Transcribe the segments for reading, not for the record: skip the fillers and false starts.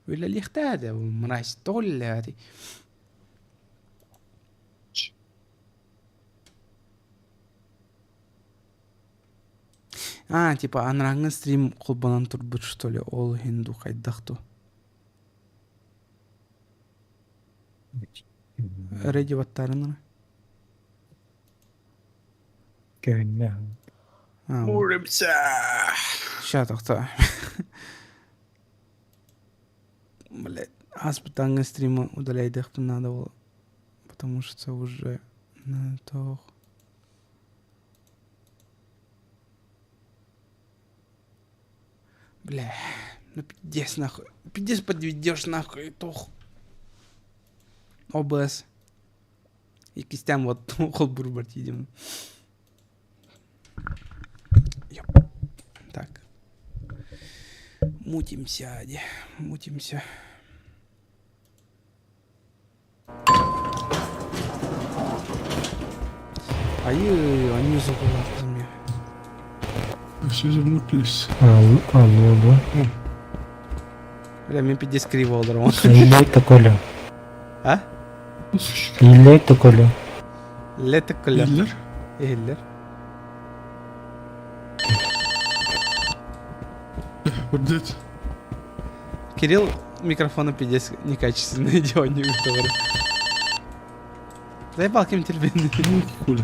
Үлэлиэхтээх этэ, мразь, тоҕо үлэлээбэтий? А, типа анарааҥҥы стрим холбонон турбут что ли, ол иһин дуу хайдах дуу? Ready баттаарынара. Көһүннэ. Муримся! Ща тохтоо. Блядь, ааспытааҥҥы стримы удаляйдыахпын наада буолла. Потому что уже на то. Бля, ну пиздец нахуй. Пиздец подведешь нахуй, тох. ОБС. Иккистээн вот холбурбар тиийдим. Так. Мутимся, де, мутимся. Айыы, они забылаттым Все замутились. А, а, ну да. Бля, мен пиздец криво олорон. Лето Коля. А? Лето Коля. Лето Коля. Иллер? Иһиллэр. Үрдет. Кирилл микрофона пиздец некачественный делание говорит. Заебал кем терпение. Хули.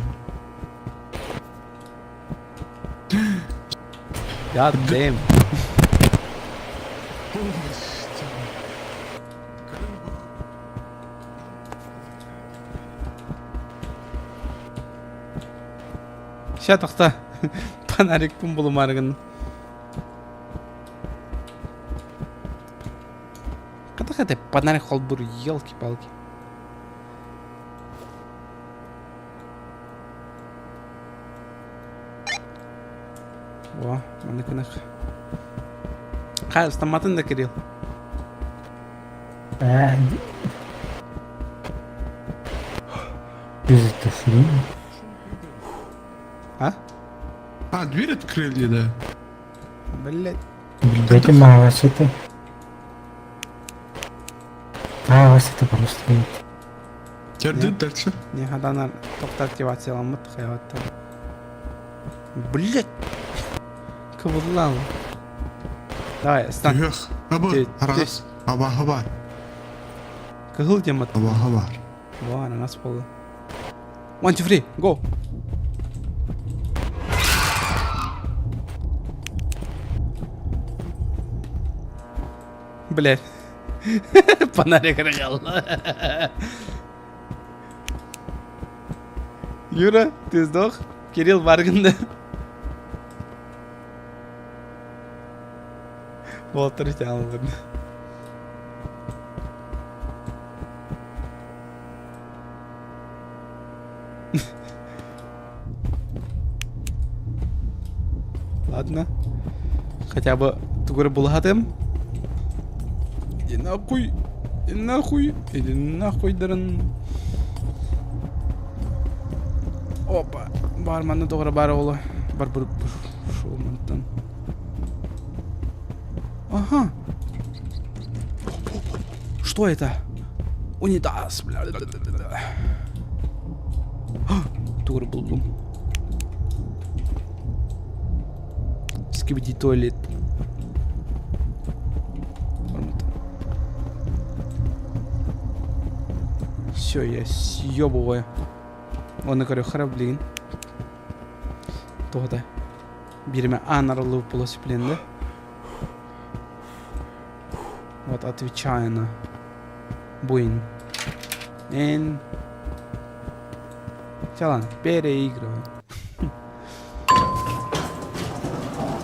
God damn. Ща тохта. Фонарикпын булумарыгын. Хата хата фонарик холбур, елки-палки. О, маннык гынах. Хаастамматын да Кирилл. А, это хрень? А? А, дверь открыли, да? Блять. Блядь, мало это. А, вас это просто нет. Тердит дальше. Не, хаданар тоқта активацияламмыт хайваттар. Блять. Кыбыллан. Давай, стан. Эх, аба, раз, аба, аба. Кыһыл темат. Аба, аба. Во, ананас болду. One, two, three, go. Блядь. Фонарик рыгал. Юра, ты сдох? Кирилл Варганда. Уолтер тянулын. Ладно. Хотя бы тугура булаһатым. Иди нахуй. Иди нахуй. Иди нахуй, дарын. Опа. Бар манна доҕоро бар оҕоло. Бар бар шул мантан. Ага. Что это? Унитаз, бля. Тугур булдум. Скибиди туалет. Все, я съебываю. Оны көрө хара блин. Тоҕо Бириме аан арыллыбыт буола сүпленди. Вот отвечаю на буин. Эн Чалан, переигрывай.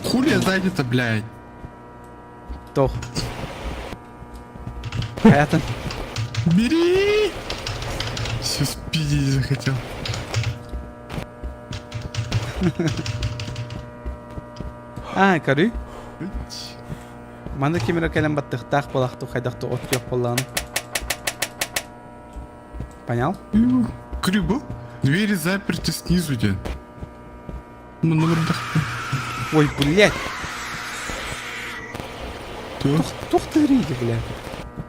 Хули я сзади-то, блядь? Тох. Хайатын. Бери! Все спиздить захотел. Аа, көрүй. Манна ким эрэ кэлэн баттыхтаах буолахту хайдахту от күөх буоллаҕына. Понял? Крюбу? Двери заперты снизу, дед. Ну, Ой, блядь! Туох? Туох тыырыйды, бля?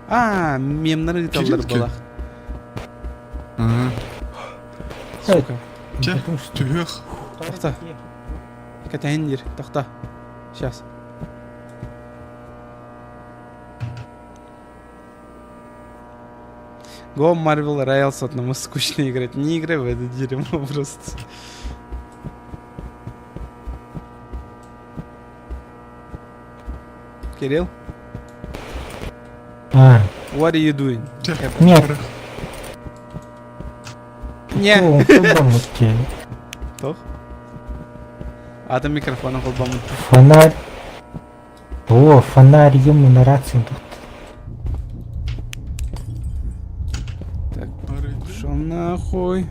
А, мемнары ыыталлар Кирилл буолах. А, Сука. Чэ, түһүөх. Тохто. Кэтэһин диир. Тохто. Сейчас. Go Marvel Rivals одному скучно играть. Не играй в это дерьмо просто. Кирилл, А, what are you doing? Чэ, Нет. Не. Холбоммут Тох. Ата микрофона холбоммут. Фонарь. О, фонарь ему на рацию тут. Так, пошел нахуй.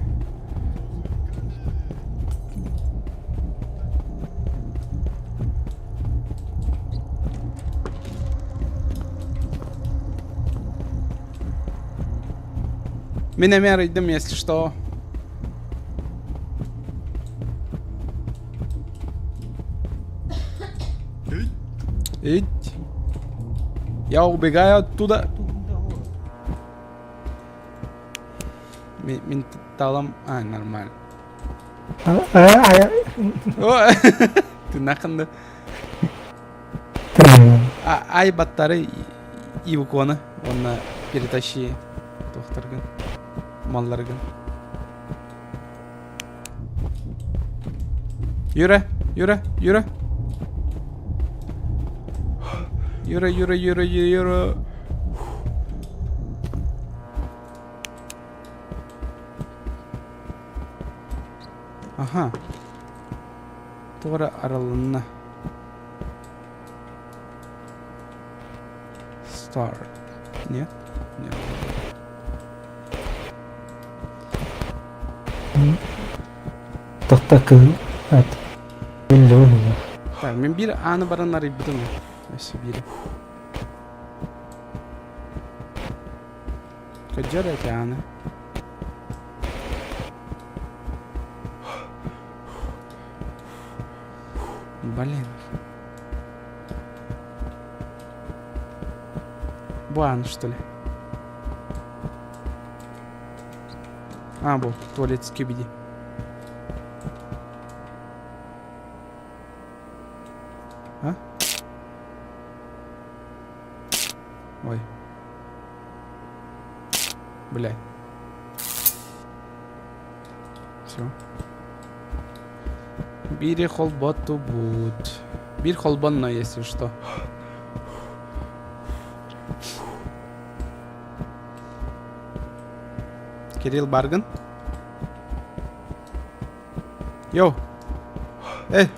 Мин эмиэ арыйдым, если что. Ить. Я убегаю оттуда. Мин талам... А, нормально. О, Ты наханда. Ай баттары ивуконы уонна перетащи туохтаргын малларгын. Юра, Юра, Юра. Юра, Юра, Юра, Юра. Аха. Туора арылынна. Start. Нет? Нет. Тохта кыһыл ат. Биллэ Так, мин биир ааны баран арыйбытым. Өссө биири. Кыдьар эти ааны. Блин. Бу аан, что ли? А, бу, туалет скибиди. А? Ой. Бля. Все. Бири холботубут. Бир холбонно, если что. Кирилл Барган. Йоу. Эй.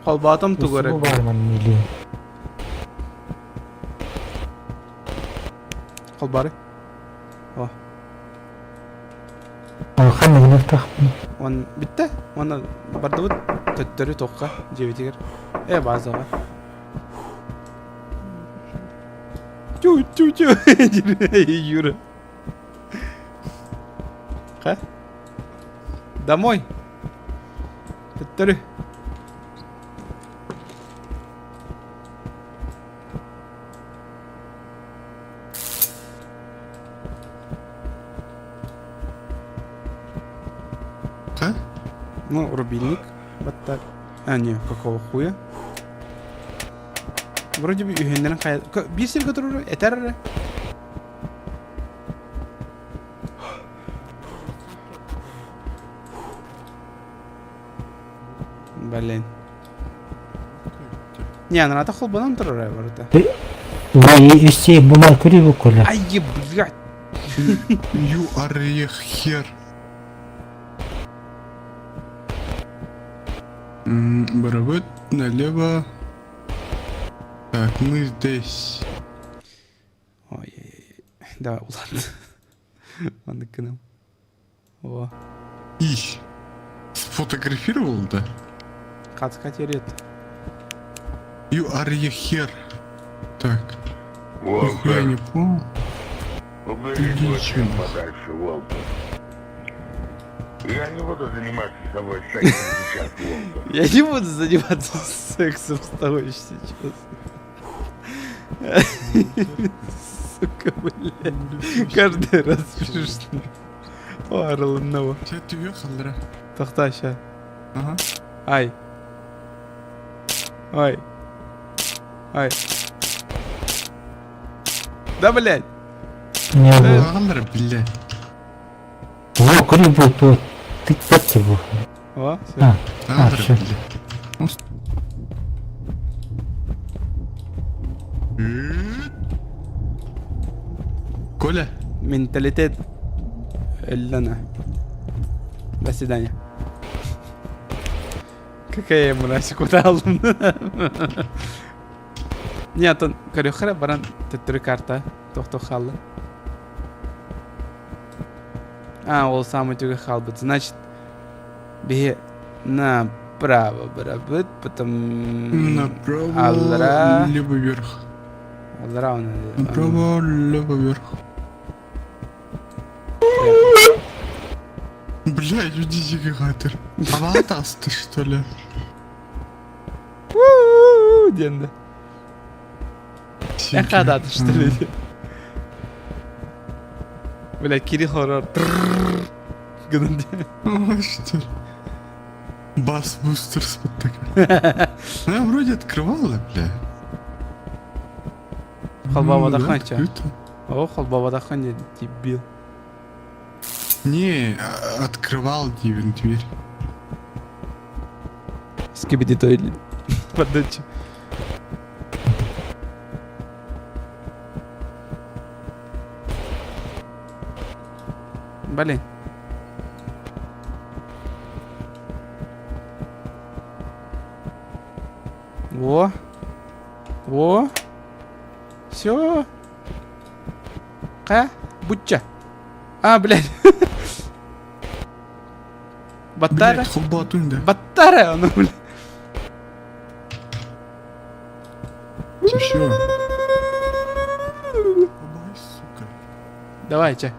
Холботом тугары. Холбары. О. Ханна гынахтаахпын. Он бүттэ. Уонна бардыбыт төттөрү туохха дьиэбитигэр. Э базаҕа. Тю тю тю Юра. Ха? Домой. Төттөрү. А? Ну, рубильник. Вот так. А, не, какого хуя? Вроде бы үһүннэрин хайа... Биир сиргэ турар, этэр эрэ. Блин. Не, анаата холбонон турар барыта. Ой, бумар көрүбү коля. Ай, блядь. You are a хер. Барабет налево. Так, мы здесь. Ой, давай, ладно. Маннык гынам. О. И. Сфотографировал, да? Хатка терет. You are a хер. Так. Нихуя не понял. Убери Иди свой член чё. подальше, Уолтер. Я не буду заниматься с тобой сексом сейчас, Уолтер. Я не буду заниматься сексом с тобой сейчас. Сука, блядь. Каждый раз смешно. О, арылынна Чэ түһүөх халлара. Тохтоо ща. Ага. Ай. Ай. Ай. Да, блядь. Не было. Хааллара биллэ. Во, грибы тут. Ты пять его. О, все. А, Хааллара всё. биллэ. Коля, Менталитет Эллена. До свидания. Какая я мразь, куда алдым? Нет, он көрүөххэ баран төттөрү карта тохто хаалла. А, ол самый түгэ хаалбыт. Значит, биһи направо барабыт, потом направо, аллара. либо вверх. Аллара он. Направо, либо вверх. Блядь, уйди гигатор. Аватас ты что ли? Диэн да. Эхадат, что ли? Бля, Кирилл хоррор. Гынан диэн. О, что ли? Бас Бустерс вот такой. Ну, я вроде открывала, бля. Холбаба Ну, да, даханча. открыто. О, холбаба даханча, дебил. Не, открывал Дивин дверь. Скибиди тойлет. Подача. Блин. Во. Во. Все. Ка? Буча. А, блядь. Баттара. Блядь, холбатун, да. Баттара, оно, блядь. Еще. Ой, сука. Давай, чэ.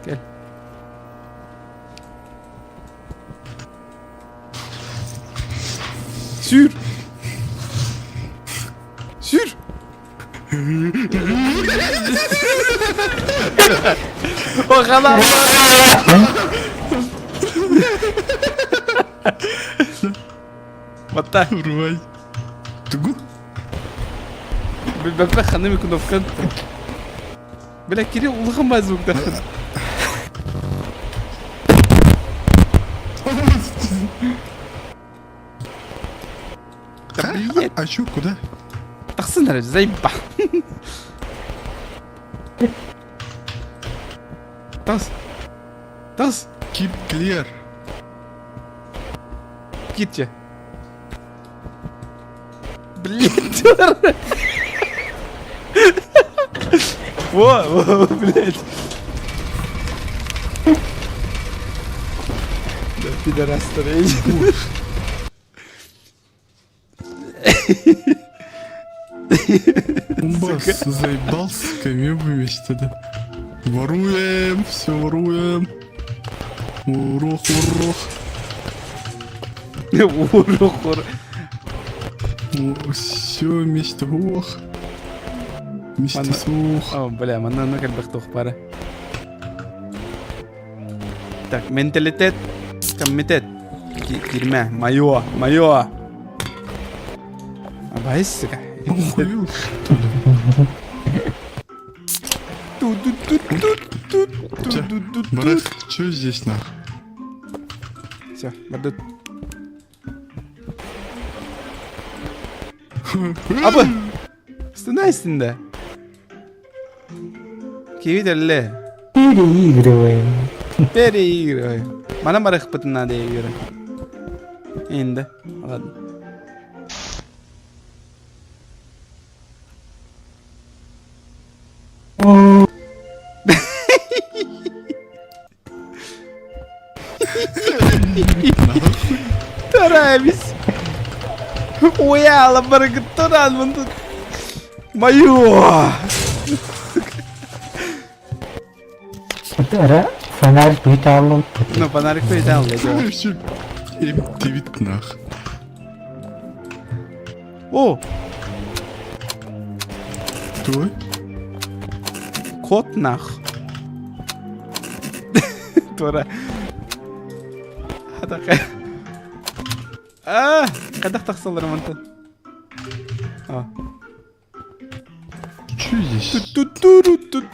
Кэл. Сүүр! Сүүр! О, халал! Батта. Урвай. Тугу? Билбэппэ ханнык кнопкан. Бля, Кирилл улахан баа звук таххын. Да блядь. А чё, куда? Тахсын эрэ, заебал. Тас. Тас. Keep clear. Китче. Блядь. Во, во, блядь. Да, пидорас Бас, заебался, вместе, да. Воруем, все воруем. Урох, урох. Урух, урух. Все вместе, ох. Вместе сух. О, бля, манна ну как бы пара. Так, менталитет, комитет. Кирмә, моё, моё. Абайсыка. Охуел, что ли? Брат, что здесь нах? Все, бардут. Абы! Станайсың да. Киви Переигрываем. Переигрываем. Мана барыхпытын надо игры. Инде. Ладно. Торавись. Уяла барыгыттаран мында. Моё! Ара фонарь бүталым. Ну, фонарик көйдән алды. Все, Им нах. О! Туй? Кот нах. Туора. Хатака. А, хайдах тахсаллар мантан? А. Что здесь? Тут-тут-тут.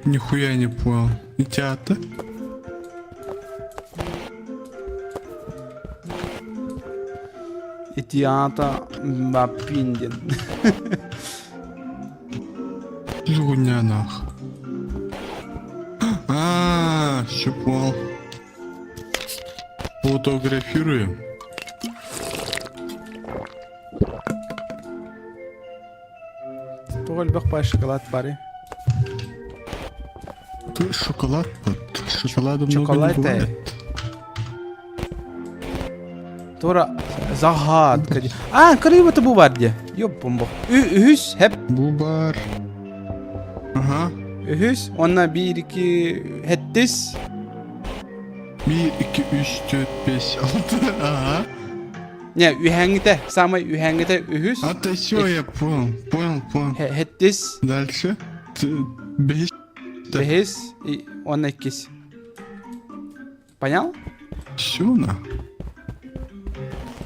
Нихуя не понял. И театр? Итиата Мапиндин. Хуйня нах. А, все понял. Фотографируем. Тоҕо элбэх баай шоколад бары? Ты шоколад под. Шоколада много не Чоколад, бывает. Тура загадка. А, кырыйбыты бу бар дии. Ёппомбо. Үһүс хеп. Бу бар. Ага. Үһүс. Онна биир икки хэттис. 1, 2, 3, 4, 5, 6. Ага. Не, үһэҥҥитэ. Самай үһэҥҥитэ үһүс. А то все, я понял. Понял, понял. Хэттис. Дальше. Бэһис. Бэһис. И онна иккис. Понял? Все на.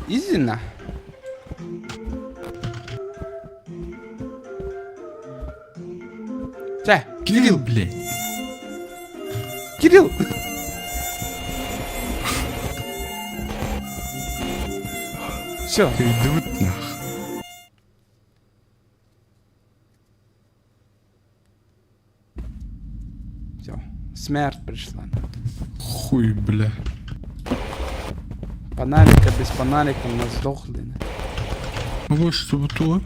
Изина. Чэ, Кирилл, блядь. Кирилл! Все. Идут нах. Все. Смерть пришла. Хуй, бля. Фонарика без фонарика мы сдохли. Вот что то.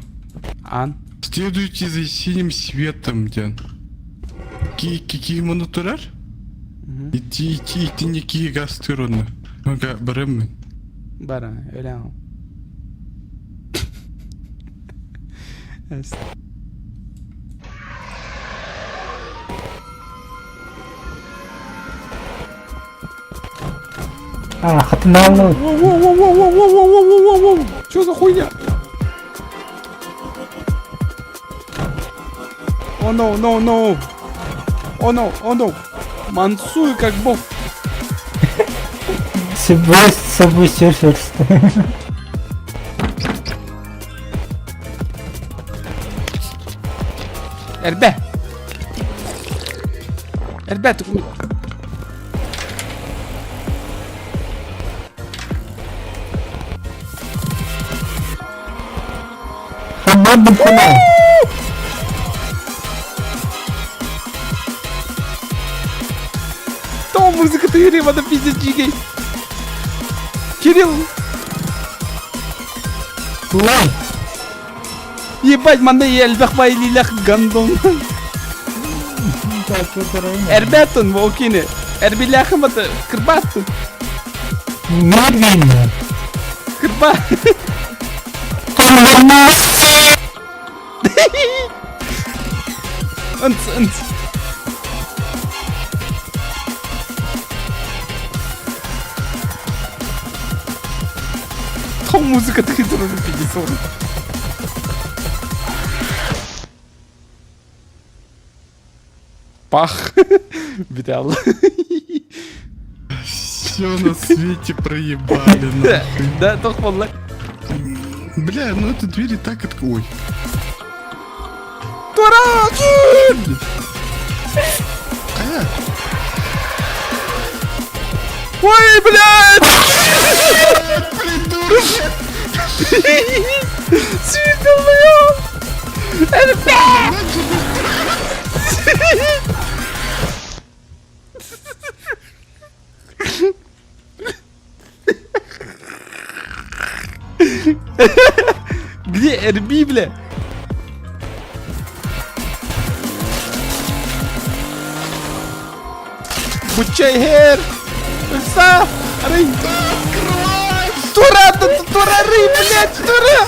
Ан. Следуйте за синим светом, ден. Ки монотурар? Ити ити ити ники гастырона. Ага, барым. Бара, өләм. А, хатынааллыбыт. Воу-воу-воу-воу-воу-воу-воу-воу! Чё за хуйня? О, no, no, no! О, no, о, no! Мансую как бог! Сыбыс, сыбыс серферс. Эрбэ! Эрбэ, Хаммадым хана. То музыка ты Рима, да пиздец дикий! Кирилл! Лай. Ебать, манна элбэх байлилах гандон. Эрбэтун волкини. Эрбиляхамата кырбаттun. Медленно. Кырба. Ынц, ынц. Том музыка тыхытыр пиздец. Пах. Битал. Все на свете проебали, нахуй. Да, тох болла. Бля, ну эта дверь и так от... Ой. Тура! А, Ой, блядь! придурок! Светлый! Где РБ, бля? Бучай хер! Са! Рый! Тура! Тура, рый, блядь! Тура!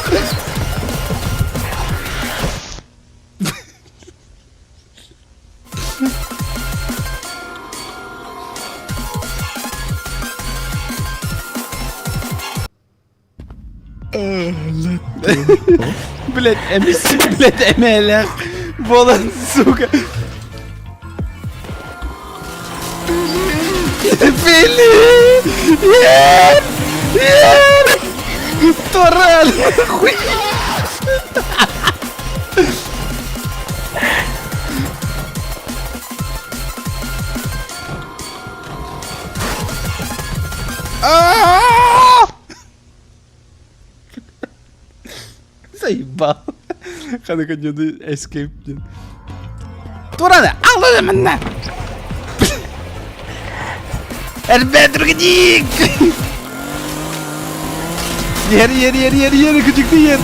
Блять, эмис, блять, эмээлээх буолан, сука. Пили! Ер! Ер! Туран! Хуй! Заебал. Ханнык дьону escape диэн. Туран алла манна. Эрбэ түргэнник! Ер, ер, ер, ер, ер, күчүктү ер.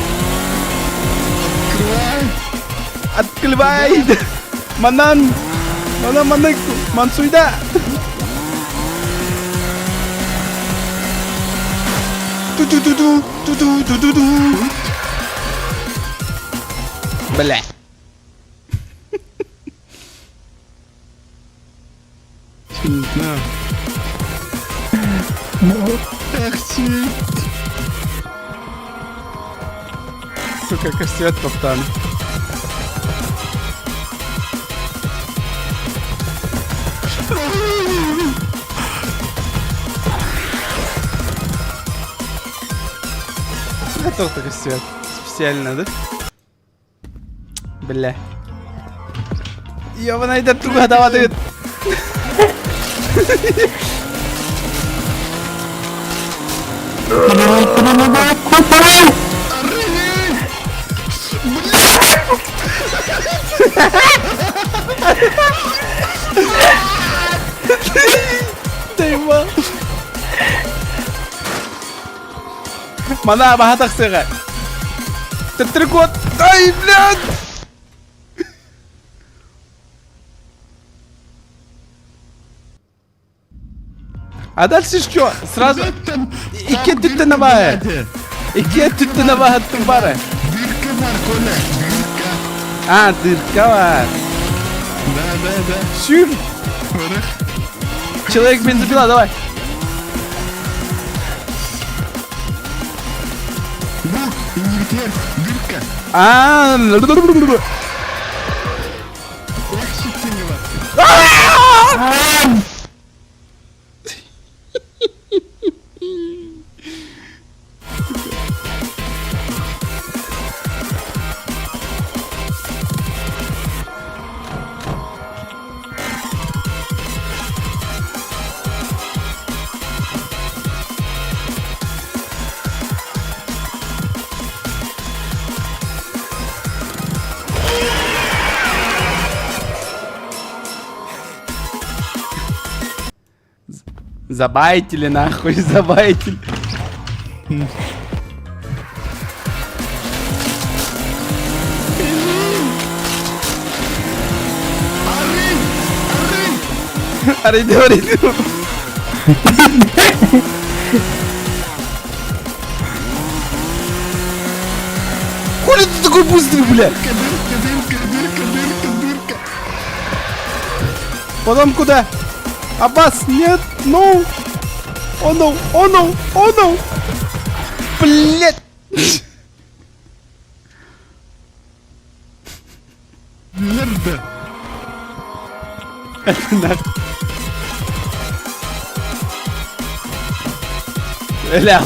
Открывай! Манан! Манан, манан, мансуйда! Ту-ту-ту-ту, ту-ту-ту-ту-ту. Бля. Не знаю. Эх, си. Сука, костюм топтан. Готов такой свет. Специально, да? Бля. Ёбаный да туга давады. Заебал. Мана баха тахсыга. Төттөрү Ай, блядь! А дальше что? Сразу... Икки өттүттэн абааһы. Икки өттүттэн абааһыттын бары. Дырка бар, Коля, дырка. А, дырка бар. Да, да, да. Сүр. Вырых. Человек бензопила, давай. Бу, иннибитигэр, дырка. А, Эх, щитиҥ бар. Забайтили нахуй, забайтили. Арыйды, арыйды. Хули ты такой быстрый, бля? Дырка, дырка, дырка, дырка, дырка. Потом куда? Аббас, нет, no. Oh no, oh no, oh no. Блять. Мерда. Нахуй. Ля.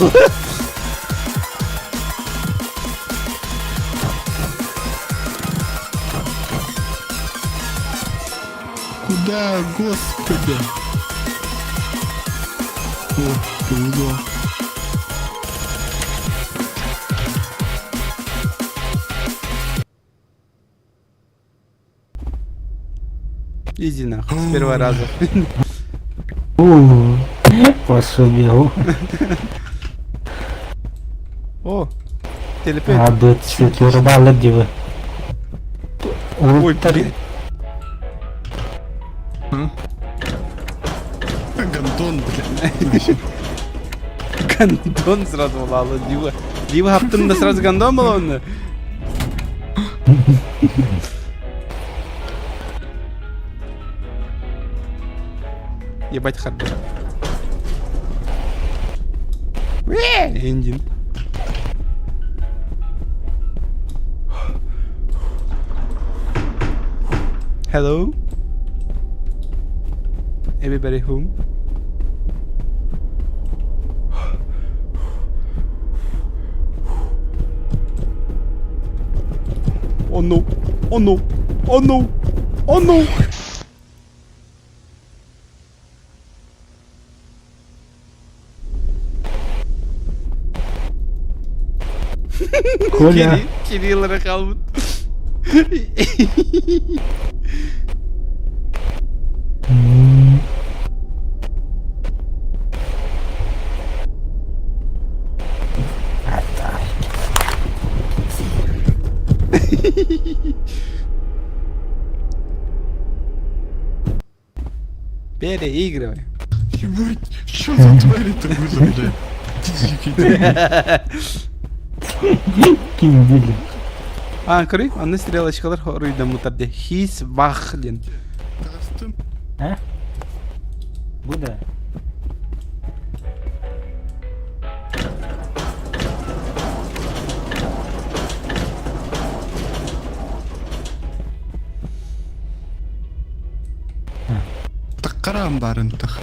Куда, господи? О, повезло. Иди нахуй, с первого раза. У, пособил. О, телепет. А, быт, светлорбалар диви. Ой, блядь. Гандон, блядь. Гондон сразу буолла, Дива. Дива хаптын да сразу гондон буолла Ебать харда. Эндин. Hello? Everybody home? Oh no! Oh no! Oh no! Oh no! Коля. Кирилл эрэ хаалбыт. Переигрывай. Ебать, что за твари-то были, блядь? Дикие. Ким били? А, көрүй, онно стрелочкалар хоруйдаммыттар дии. Хис вах диэн. Таҕыстым. А? Бу да. Таххара амбарын тах.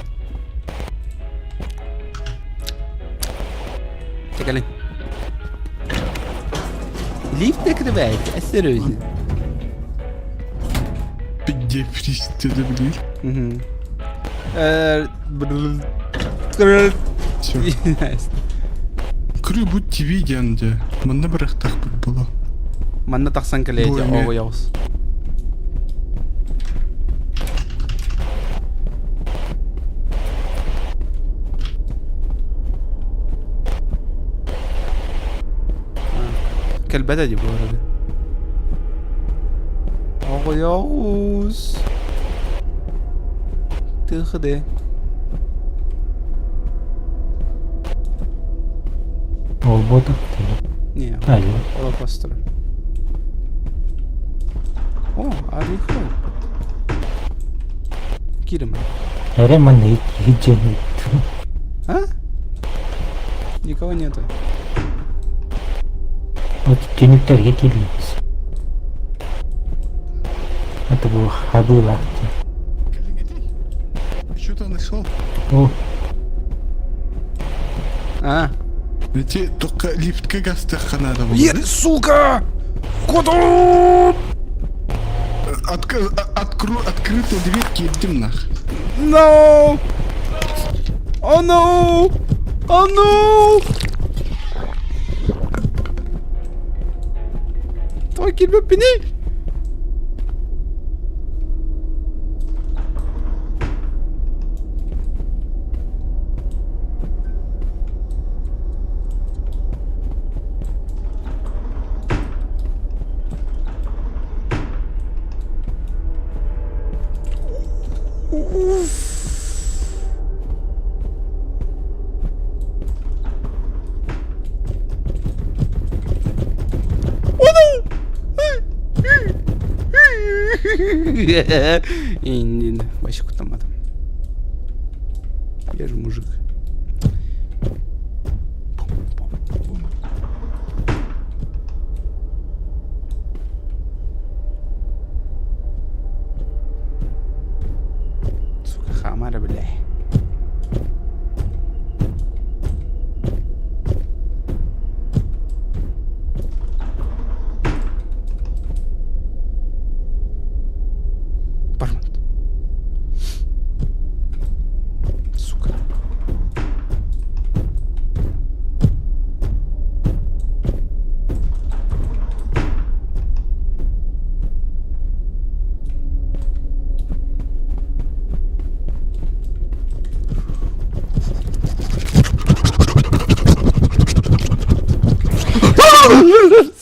Чекали. Лифт накрывается, осторожно. Пидде блин. Угу. Все. Кры будь тебе диэн дьэ. Манна бырахтахпыт буолуо. Манна тахсан кэлээти оҕуйаҕыс. Кэлбэтэ дии буолар Оҕуйаҕыс. Тыхыды. Олбота. Не, олох турар. О, арыйхой. Киирим. Эрэ манна иһдьэн А? Никого нету. Вот түнүктэргэ киирбит. Это был хабыла. Что-то нашел. О, А. Эти только лифтка гастахха надо было. Ер, сука! Куда? Открытая дверь киирдим нах. No! Oh no! Oh no! Тоҕо киирбэппиний? Иннин, вообще куттамматым. Я же мужик. Сука, хамара, бля. Бармат. Сука.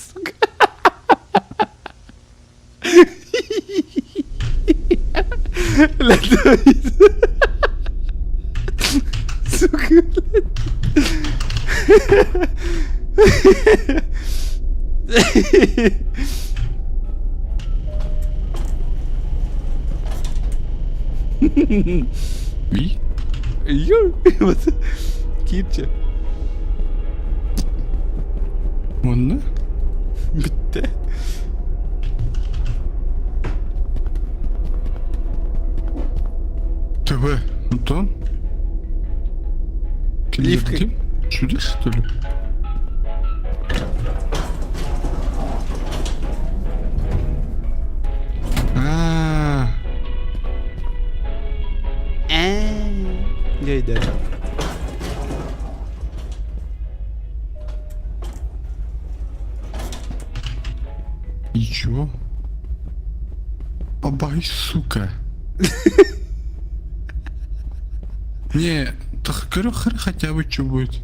Сука. Сука, блядь. Ви? Ё, вот. Киирчэ. Онно? Бүттэ. ТВ. Антон? Лифт. Сюда, что ли? А, Дьэ И чё? Абай, сука. Не, так хр хотя бы что будет.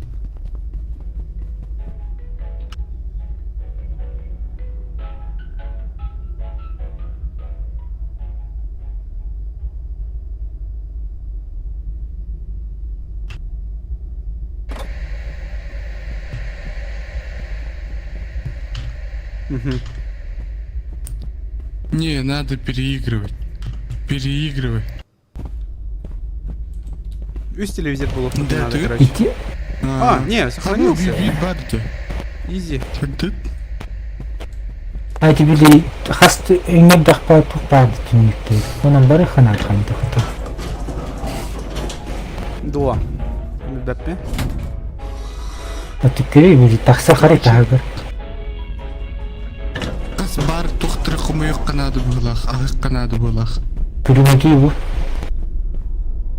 Угу. Не, надо переигрывать. Переигрывать. Үс телевизор было Да, надо, ты- короче. Ити А, не, сохранился. Барда. Изи. А били хас өҥөрдөхпө туох баар түннүктэр. Онон бары ханаат хайдахта. Дуо. Бэппе. Отүккүрү били тахса хары таһыгар. Хас бар тухтыры хомуйук канады булах, ахык канады булах. Күрүмэки бу.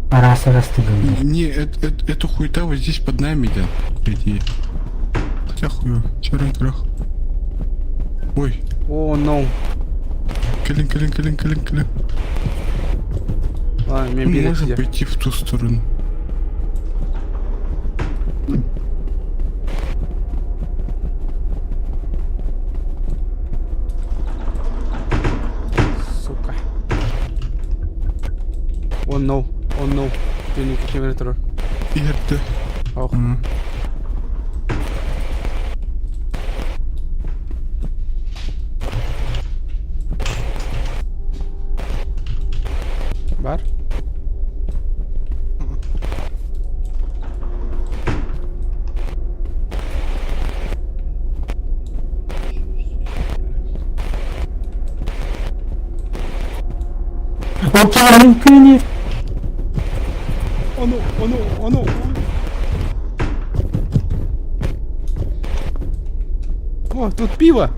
Араас арастыгыллар. Не, это, это, эта хуета вот здесь под нами, да, по идее. Хотя хуё, черный трах. Ой, О, no. кэлин, кэлин, кэлин, кэлин, кэлин. Ладно, мен Мы биир можем этиде. пойти в ту сторону. Сука. Oh no. Oh no. Түнүк кемер турар. Иһэрдэ. Ох. Бар? Ол киһи күнү Oh no, oh no, oh no. О, тут пиво!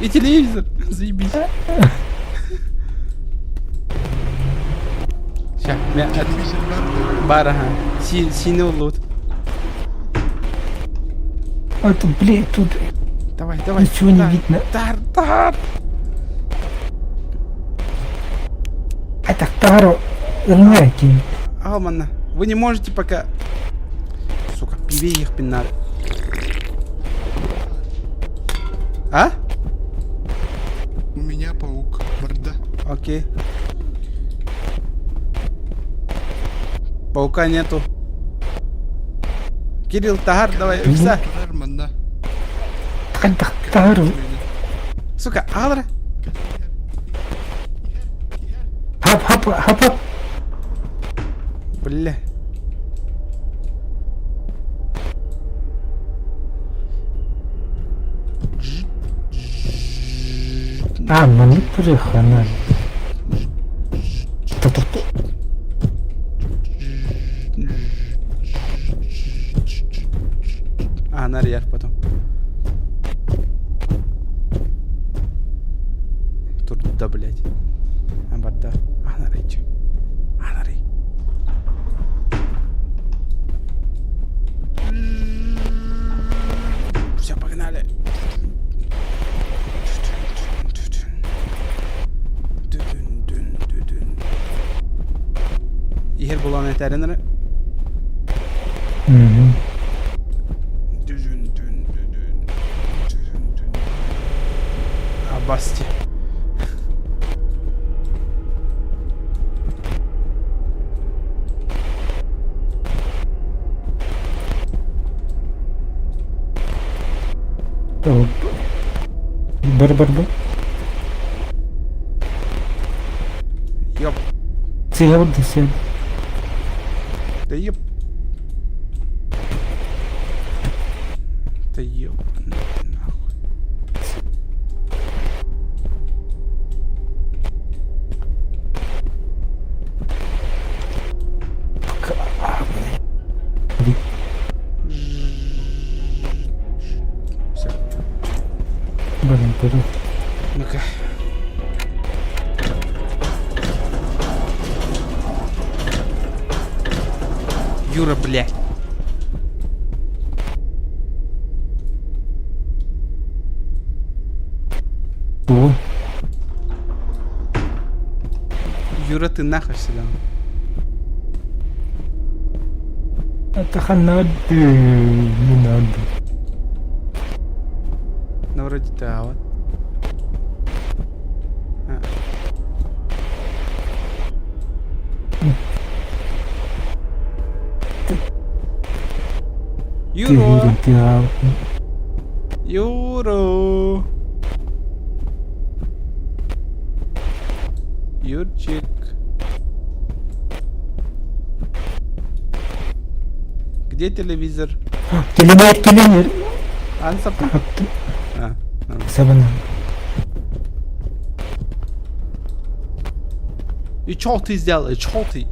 И телевизор! Заебись. Ща, меня от бар, ага. Си, синий лут. Это, блин, тут Давай, давай. ничего не Тар, видно. Тар, тар. Это таро. Ырмайки. Алмана, вы не можете пока... Сука, пиве их пинали. А? У меня паук. Барда. Окей. Паука нету. Кирилл, Тагар, давай, Икса. Манна. Таро. Сука, Алра. Хап, хап, хап, хап. Бля. А, маннык хана. Ту-ту-ту. А, нарьяр потом. Тут да, блядь. Амбарда. А, нарыч. А, нарый. Все, погнали. Иһэр булан этэрин Мгм. Дүжүн дүн дүдүн дүжүн дүн. А, Басти. Бар, бар, бар. Ёп. Сыгырды сен. Да ёп. Да ёп. Нахуй. Көрүҥ. Ну-ка. Юра, блядь. Тугун? Юра, ты нахуй сюда. Это надо, не надо. Ну, вроде да, вот. А. Юра! Юра! Юрчик. Где телевизор? Телевизор, телевизор. Ансап. А, Сабана. И чё ты сделал? И чё ты?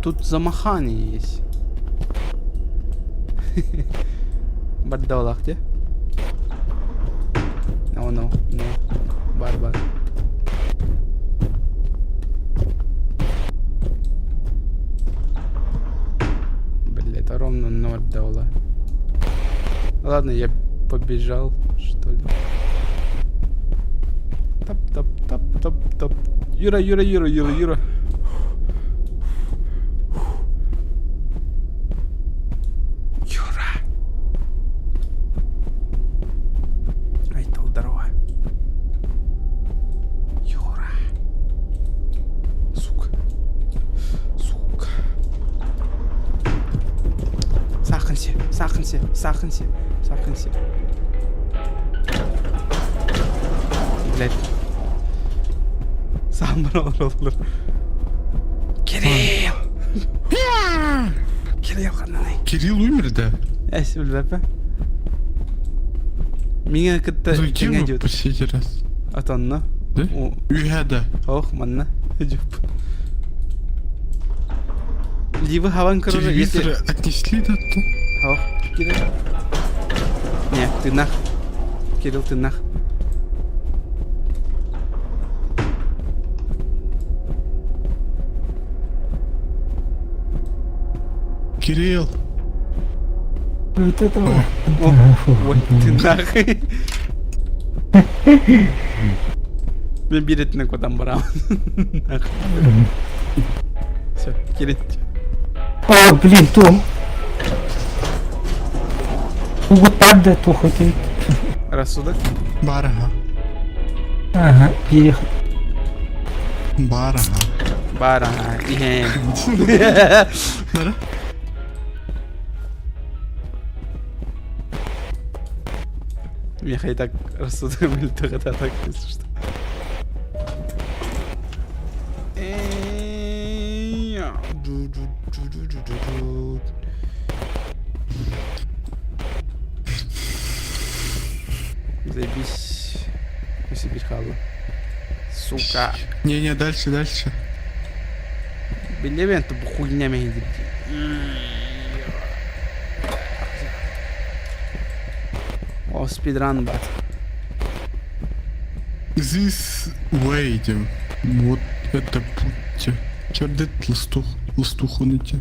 Тут замахание есть. Бардалах где? No, no, no. Бар, бар. Блять, это ровно ноль дала. Ладно, я побежал, что ли. Тап-тап-тап-тап-тап. Юра, Юра, Юра, Юра, Юра. Юра. Айтал, здорово. Юра. Сука. Сука. Саханси, саханси, саханси, саханси. Блять. Сам олороллор. Кирилл! Кирилл ханнаный. Кирилл умер, да? Эс билбэппин. Миҥэ кытта Ну где тэҥэ вы дьиэт. последний раз? Отонно. Да? Үһэ да. Ох, манна. Дьуп. Либо хаван короче, Телевизор если... отнесли да? Ох, Кирилл. Не, ты нах. Кирилл, ты нах. Кирилл. Вот это О, ой, ты нах. Мен биретинен кутан барам. Нах. Все, Кирилл. О, блин, Том. Вот так туох этэй. Рассудок. Барага. Ага, переехал. Барага. Бара. Иһэн. Да? Миха и так рассудок мөлтөх это так, если что. Ду-ду-ду-ду-ду-ду. Заебись. Өссө хаалла. Сука. Не-не, дальше, дальше. Билебен бу хуйня мэһин О, спидран бат. This way идем. Вот это путь. Черт, ластух, ластуху найти.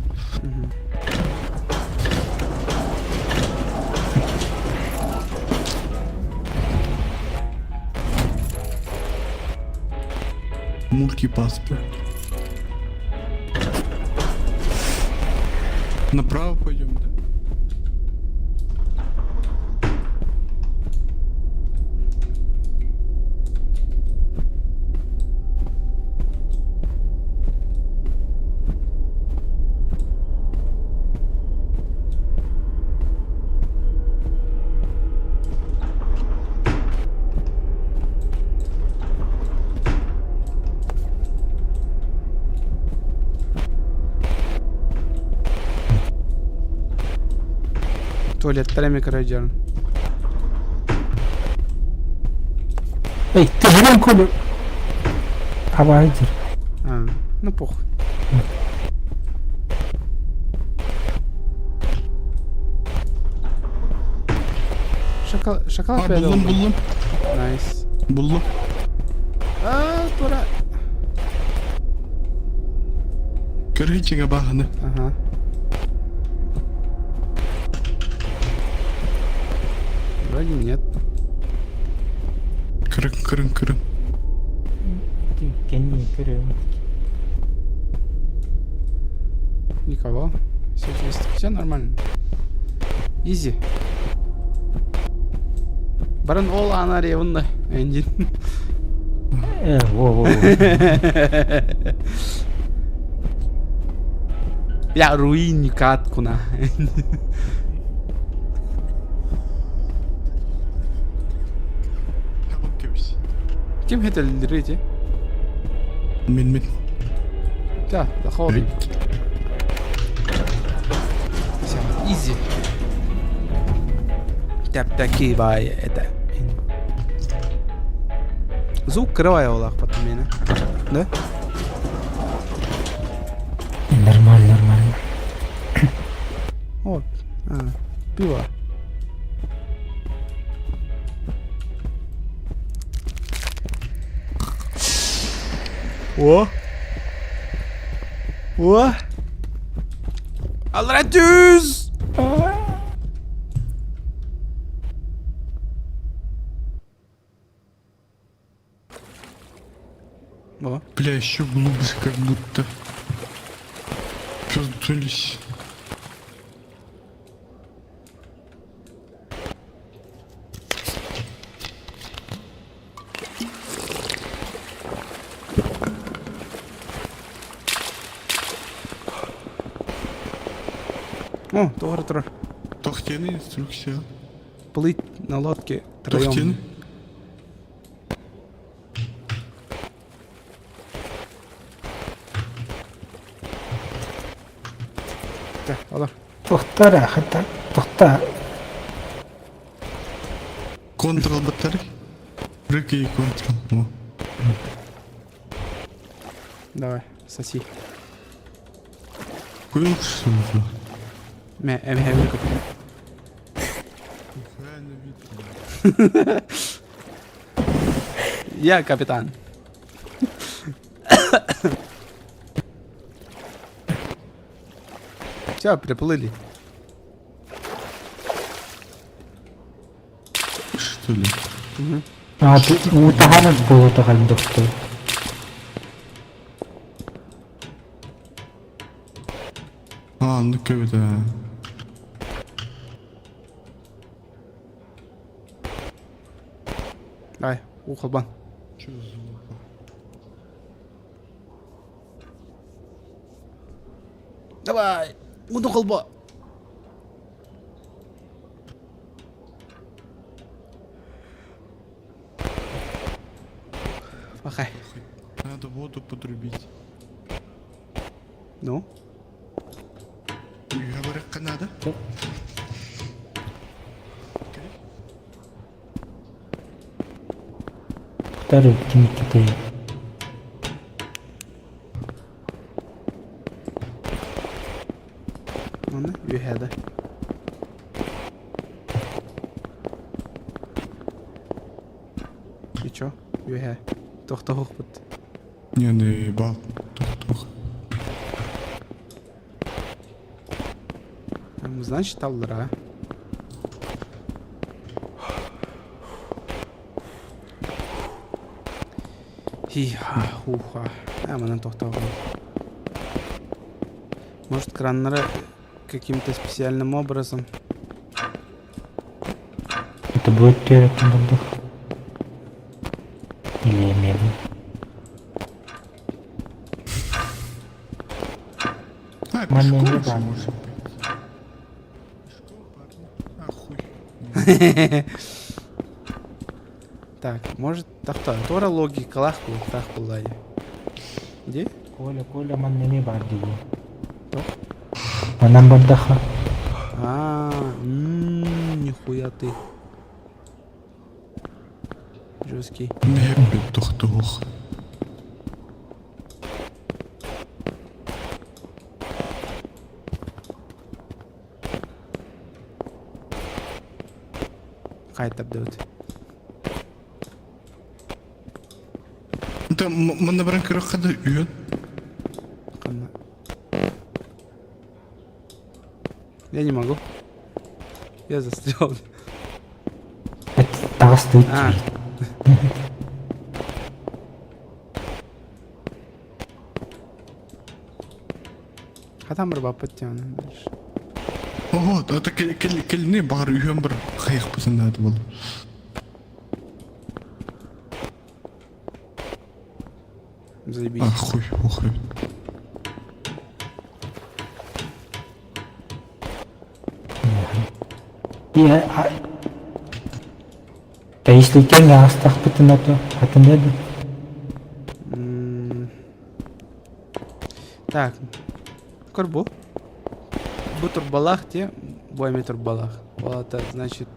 Мультипаспорт. Направо пойдем, да? Туалеттар эмиэ көрө Эй, ты живем коли? Абайдер. А, ну похуй. Шоколад, шоколад А, буллум, буллум. Nice. Буллум. А, тура. Көрүччүгэ баахыны. Ага. Вроде нет. Көрүҥ, көрүҥ, көрүҥ. Кэннии көрүөм. Никого. Все чисто. Все нормально. Easy. Баран ол анаревында engine. Во, во, во. Я руиню катку на. Кэбис. Ким хетеллирите? Мин мин. Да, заходим. Все, easy. Тэп бай это. Звук кырывай олах потом меня. Да? Нормально, нормально. О, а, пиво. О! О! Алратюз! О, Бля, еще глубже как будто. Раздулись. о, тугар турар. Тохтены инструкция. Плыть на лодке троем. Тохтены. Так, олор. Тохтар, хата, тохта. Ctrl батарей. Рыки и Ctrl. О. Давай, соси. Куил что ли? Мэ, эм, эм, Нихуя не видно. Я капитан. Все, приплыли. Что ли? А, утаганат было тагаль доктор. А, ну да. Давай, ухолбан. Чё за залупа? Давай, удухолба. Пахай. Надо воду подрубить. Ну? Говорят, надо. Второй кимики Ладно, you had it. И чё? You had. Тохтоохпут. Не, ну ебал. Тух-тух. Значит, аллара. Хи-ха, хуха. А, манан тохтоохпут. Может, краннары каким-то специальным образом. Это будет терять воздух. Или медный. А, Маме пешком не же дам. может быть. Пешком, парни. А, хуй. Так, может, тохто. Тора логикалах так буллай. Где? Коля, Коля, манна не бар дии. Тох? Манан бардаха. А, нихуя ты. Жесткий. Не, тух-тух. Хаайтардыбыт. Это манна баран көрөххө да үһүн. Ханна? Я не могу. Я застрял. Таҕыстыбыт А. Хатан барбаппыт диэн дальше. Ого, это кэлини баҕар үһүөн бір хайыхпытын наада буолла. Заебись. А, хуй, охуй. Тэйисликэн аастахпытына то хатына да Так, көр бу. Бу турбалаах те, бу эмиэ турбалаах. Ол это значит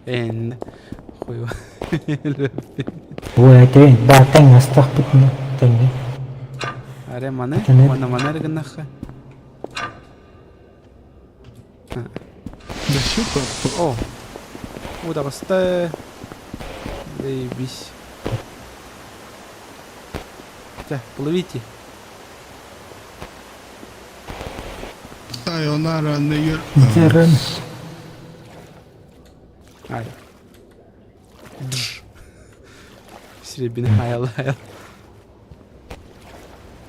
эн хуй. Ой, тэҥ баар тэҥ астахпытына тэҥҥэ. Аре маны, уонна маны эрэ гыннахха. Да все О, удаҕаста. Заебись. Чэ, плывите. Сайонара нигер. Нигерин. Ай. Дж. Серебряный хайл хайл.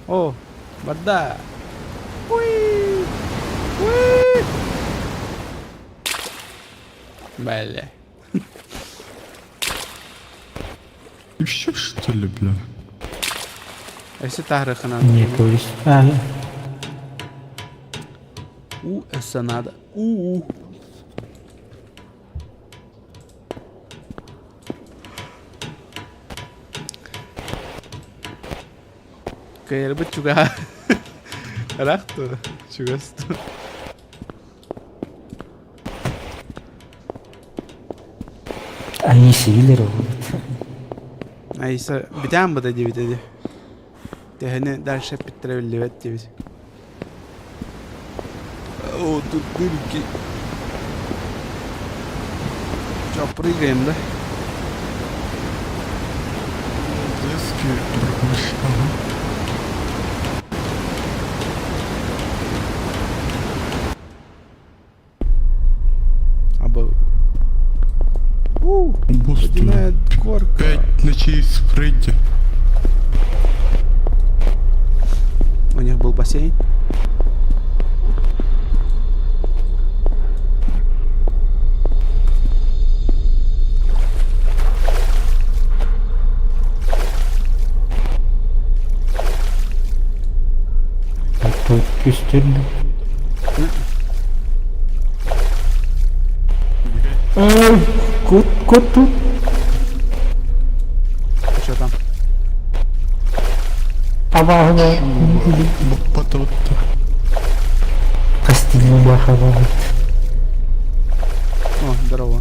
О, вода. Уи! Уи! Бля. И все что ли, бля? Өссө таһырыхынан. Не, то есть... А, У, өссө надо. У. Кыайарбыт чугаһа. Ыраах дуо? Чугас дуо? Аиса билэр оҕобут. Аиса бүтээн быта диэбитэ дии. Төһөнү дальше эппиттэрэ биллибэт диэбит. О, тут дырки. Че, прыгаем, да? Детский ага. Аба. У, водяная горка. Пять ночей с Фредди. У них был бассейн. Тут көстөр Ой, кот, кот тут. Что там? Абааһы Баппата Костюмнаах абааһыт. О, здорово.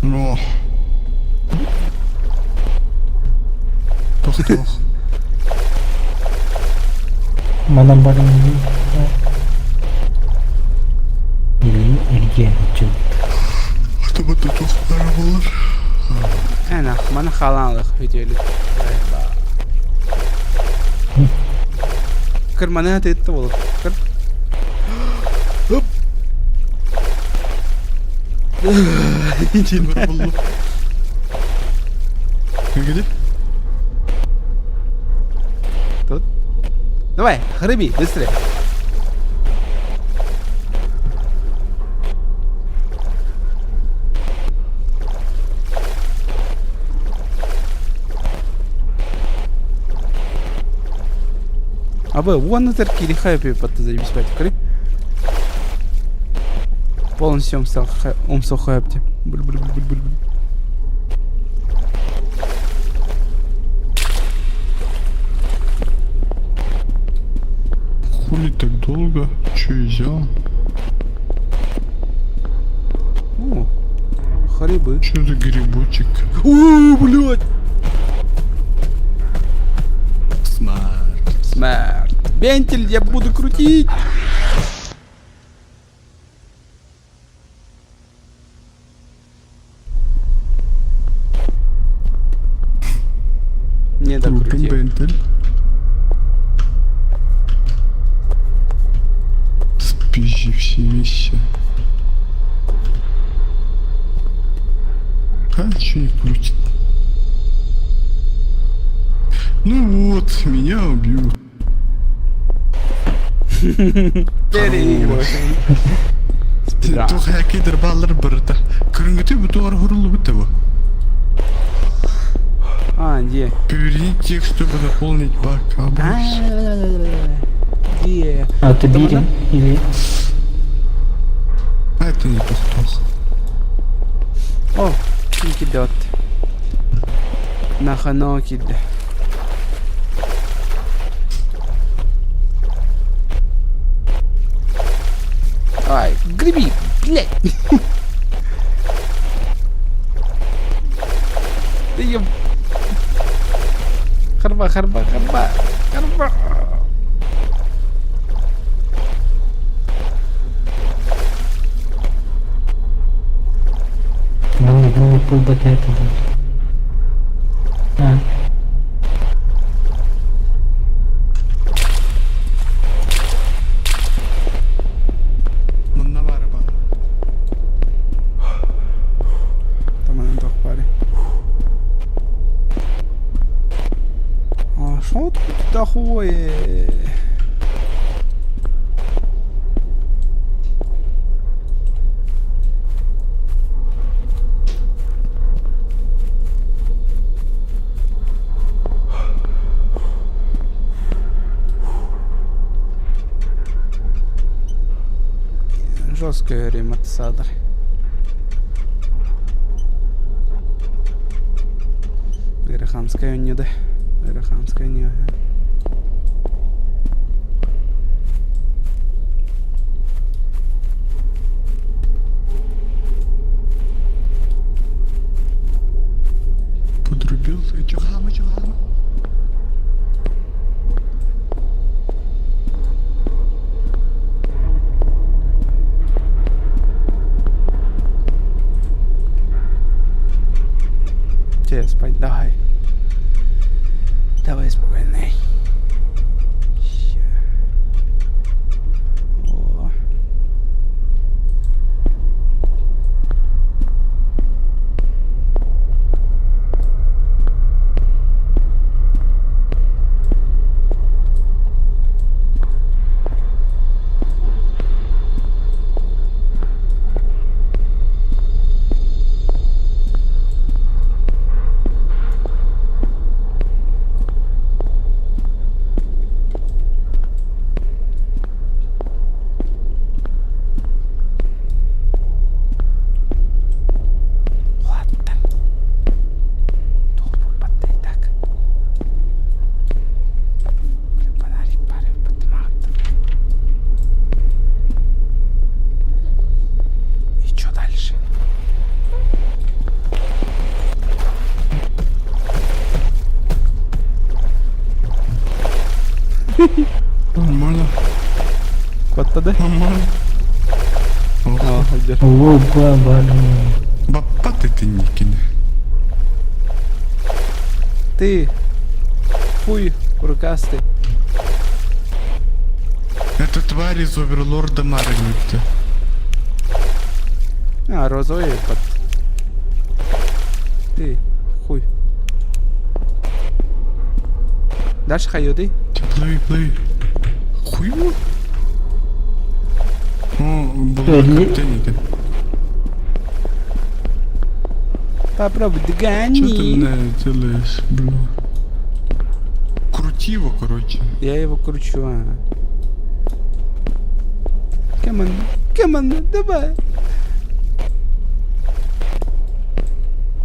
О. Тохтоох. Манан баран Или эргиэн сылдьыбыт. Чтобы тут баар буолар. Эн маны хаалаан үтүөлүк. Кыр маны атыытта буолуп. Кыр. Оп. Где? Тут. Давай, хрыби, быстрее. Абы, вон это кириха пеппа заебись бать, Полностью умсохайпте. Буль-буль-буль-буль-буль. Хули так долго? Че я взял? О, грибы. Че за грибочек? О, блядь! Смарт. Смерть. Вентиль я буду крутить! Не докрутил. Спизжи все вещи. А, что не крутит? Ну вот, меня убьют. Переигрываем. Спидран. Туох хакидер баллар барыта. Көрүҥҥүтү бу тугар хуруллубут бу. А, где? Поверни текст, чтобы наполнить бак. А, брось. Где? А ты бирин или... А это не тух-тух. О, кидет. Нахано кид. Ай, греби, блядь. Ты еб... Харба, харба, харба, харба. Манна гүҥҥэ буолбата этэ дуу Аа Манна баар баар. Таманан туох баарый? А что тут такое? Жесткая рематсадр. Ыараханскай онньуда. Ыараханскай онньуга. Подрубил. Чухама, чухама. Че, спать давай. Давай спокойно. Ща. О. Улааттар. Туох булбаттай так. Блин, фонарик баар эбит И чё дальше? Нормально. Куотта да? Нормально. О, сылдьар. Оо, баар Баппат итинникин. Ты хуй рукастый. Это тварь из Оверлорда Маргнитта. А, розовый под. Ты хуй. Дальше хайоды. Че, плыви, плыви. Хуй О, был Ли- каптенники. Попробуй Что ты догони. на делаешь, бля? Крути его, короче. Я его кручу, а. Come on, come on, давай.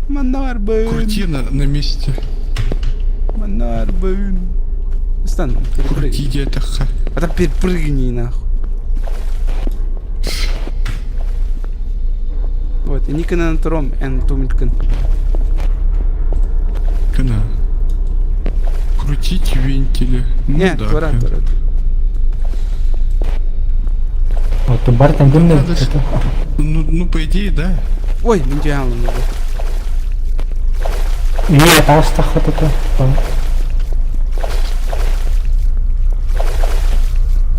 Манарбын. Крути на месте. Манарбын. Стан, Крути перепрыгни. где-то. ха. А там перепрыгни, нахуй. Вот, и Никона на втором, эн тумиткан. Кана. Крутить вентили. Ну Не, да, тура, блин. тура. Вот бартан гүннэ Надо ж- Ну, по идее, да. Ой, идеально. Ийэ таҕыстахха тута.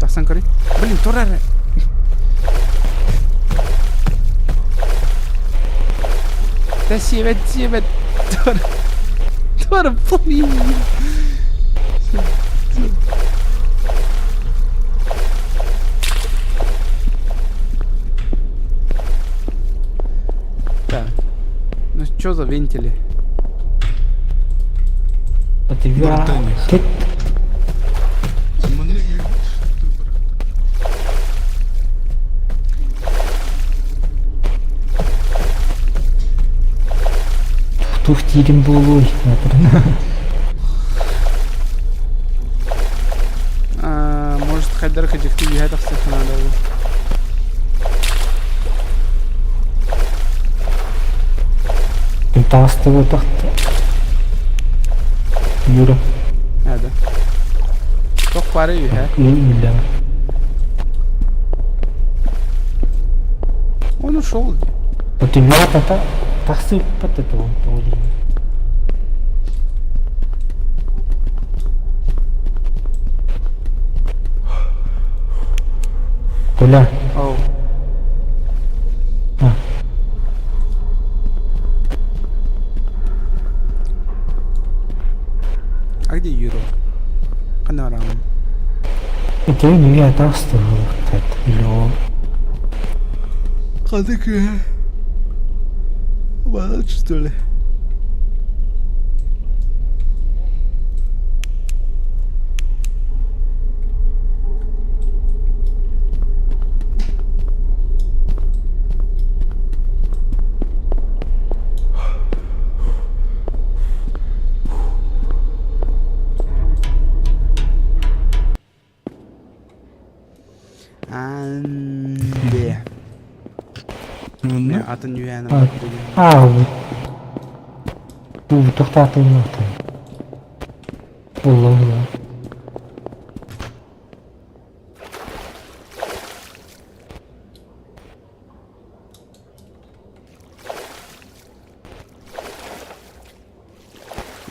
Тахсан көрүй. Блин, тур эрэ. Да сиэбэт, сиэбэт. Тур. Тур, блин. Так. Ну что за вентили? Бартаних. Тух диирим буолуой Может, хайдар кыдьыкты үөһэ тахсыахха наада буолуо. Таҕыстыбатах Юра. Да. Туох баара үөһэ? Үллэҕэ. Он ушел. Отүллэҕэ тахсыыппат да тоҕо тоҕо диэн. Коля. Оу. А. А где Юра? Ханна бараҕын? Итин үйэ таҕыстыбыт или ол Ханнык үһэ? Балык что ли? Анде. Онно Атын үһээн Аа, бу тохтоотуллуохтан. Булла булла.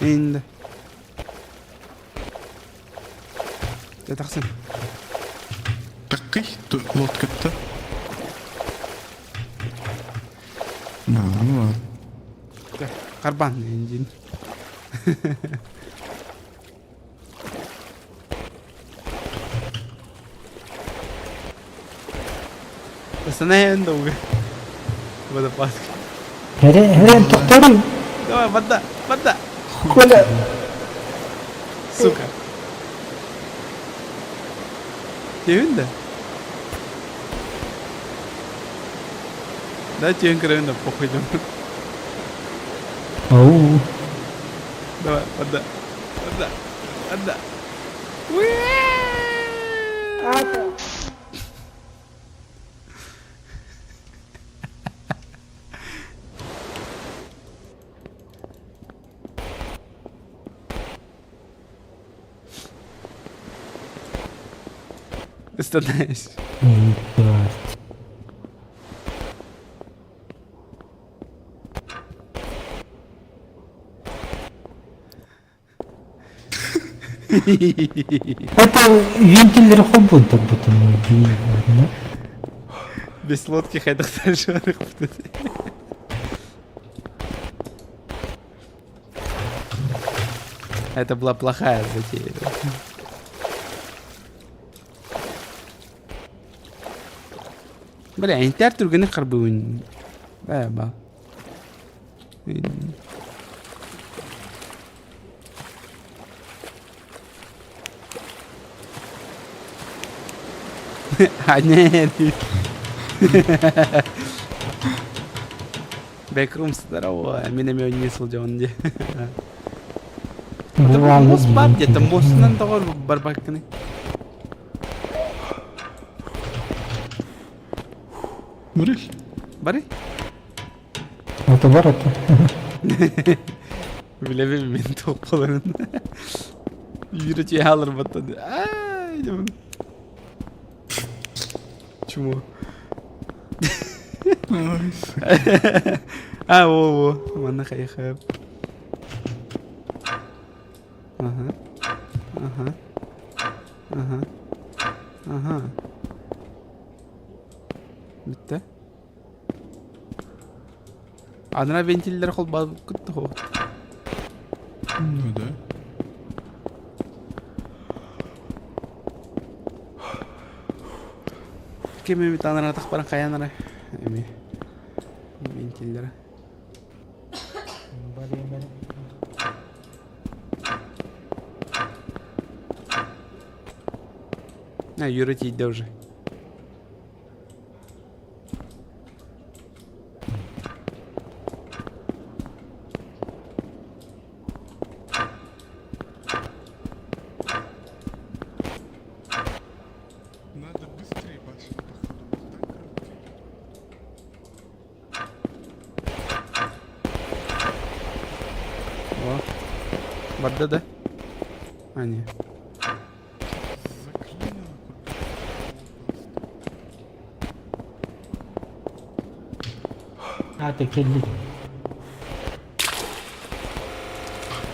Инде. Дьэ тахсын. Таккый лодкатта. Ну, ладно. Дьэ, харбаан диин. Останови долго. Водопад. Эрэ, эрэ, тохторуй. Давай, вода, вода. Коля. Сука. Түһүн да? Да, түһүн көрөбүн да похуй дым. Ау. Давай, вода, вода, вода. Остановись. Ебать. Это вентиль хоббун так будто мы ладно. Без лодки хайдахтар шарых. Это была плохая затея. Бля, интер түргэнник харбыыбын. Бля, ба. А, нет. Бэкрум здорово, мин эмиэ не сылдьабын дии. Муус баар диэтэ, муусунан тоҕо барбаккыный? Барый. Барый? Это бар это. Билэбин мин туох буоларын. Юра түһэ алырбаттан. Ай, Чему? Ой, А, во-во, манна хайхап. Ага. Ага. Ага. Ага. Бүттэ. Анараа вентиллэр холбообуккут дуо? Ну да. Ким эмит анараатах баран хайаан эрэ эми вентиллэрэ. А, Юра тиийдэ уже. Надо быстрее башню, походу. Вот так короче. О. Барда да? А, не. Заклинило куда-то. Аата кэллик.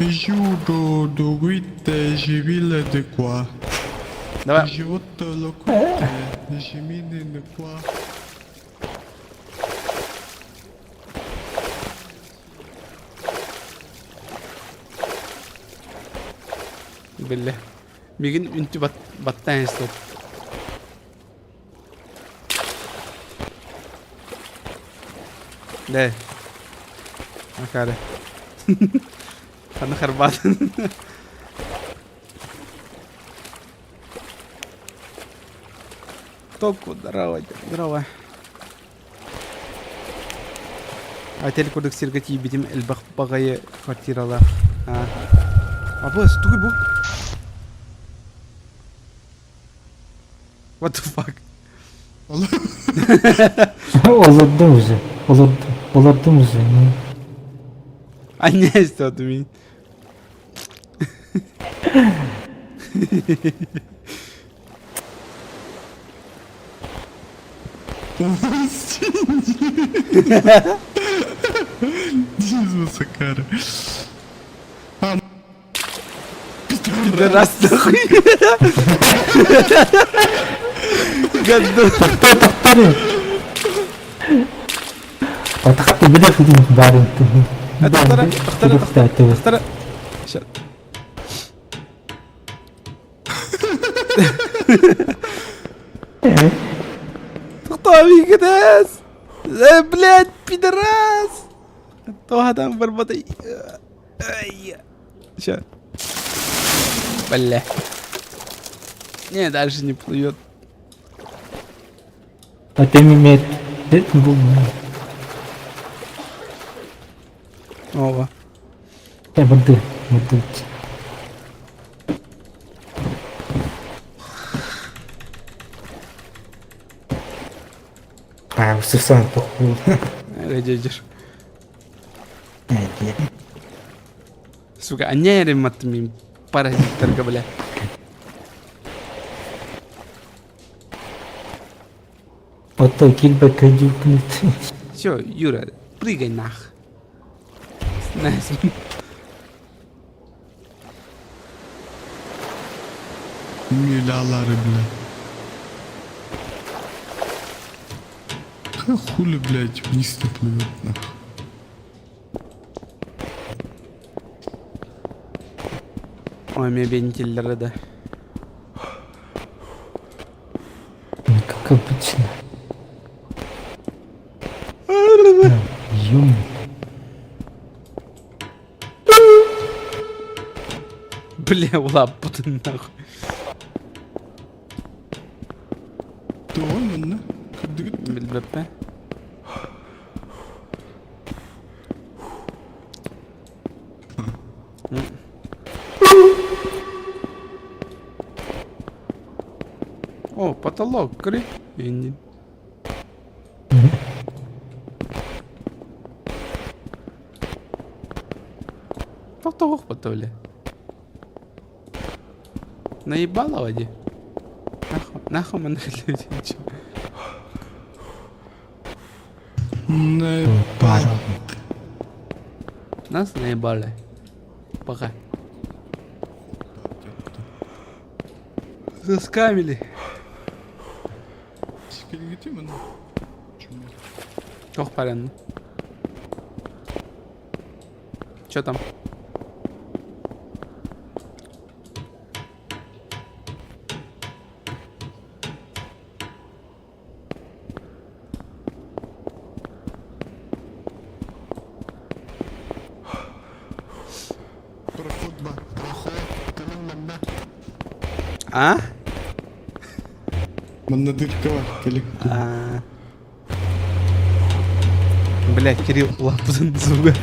Giuro dovete живile de qua. Давай. Живот локоте, жемины не qua. Биллэ. Мигин үнтү баттаан эстет. Дээ. Акаары. Ханна харбаатын. Току, здорово, здорово. Отель курдук сиргэ тиийбитим элбэх баҕайы квартиралаах. А бу тугуй бу? What the fuck? Олордум уже. Олордум. Олордум уже. Анньа истиэтим мин. Jesus, cara. А, Пидорас нахуй. Гандон. Тохтор. Тохтор билэр хүлүн баарын. Тохтор, тохтор, тохтор, тохтор. Ща. Тохтоо миигин Э, блядь, пидорас! Туоһатан барбатай. Ща. Бля. Не, дальше не плывет. А ты имеет Ова. Воды, воды. А, Сусан похуй. Эрэдьэдьэр. Сука, анньа эрэ маттым паразиттарга, бля. Ото килбэккэ дьүүкүнүт. Все, Юра, прыгай нах. Nice. Милялары, бля. Как хули, блядь, вниз не плывет, нахуй. Ой, мебельтиллэрэ да. Как обычно. Юм. Бля, улааппытын нахуй. Тоҕо манна? Кырдыгыт Билбэппэ. О, потолок, кри. Иннин. Тохтоох бля. Наебалово ди. Нахуй, нахуй мы нахуй Наебал. Нас наебали. Пока. Заскамили. Кэлгитимин. Туох баран? Чё там? Проход ба, проход. Кэлэн манна. А? Манна дырка бар, кэлик. А. Бля, Кирилл лаппытын звуга.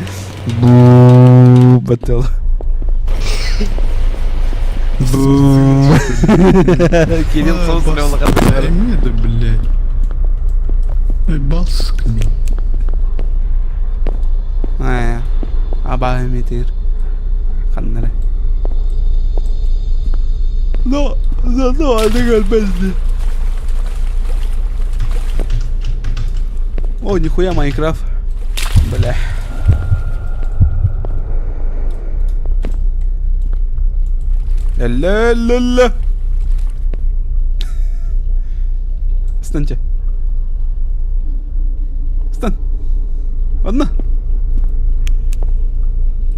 Бу баттал. Бу. Кирилл соус Пойми, да, блядь. Эй, балск, блядь. Э, абаа эмитир. Ханнара. Но, но, но, аны көрбөздү. О, нихуя Майнкрафт. Бля. Ля-ля-ля. Встаньте. Встань. Одна.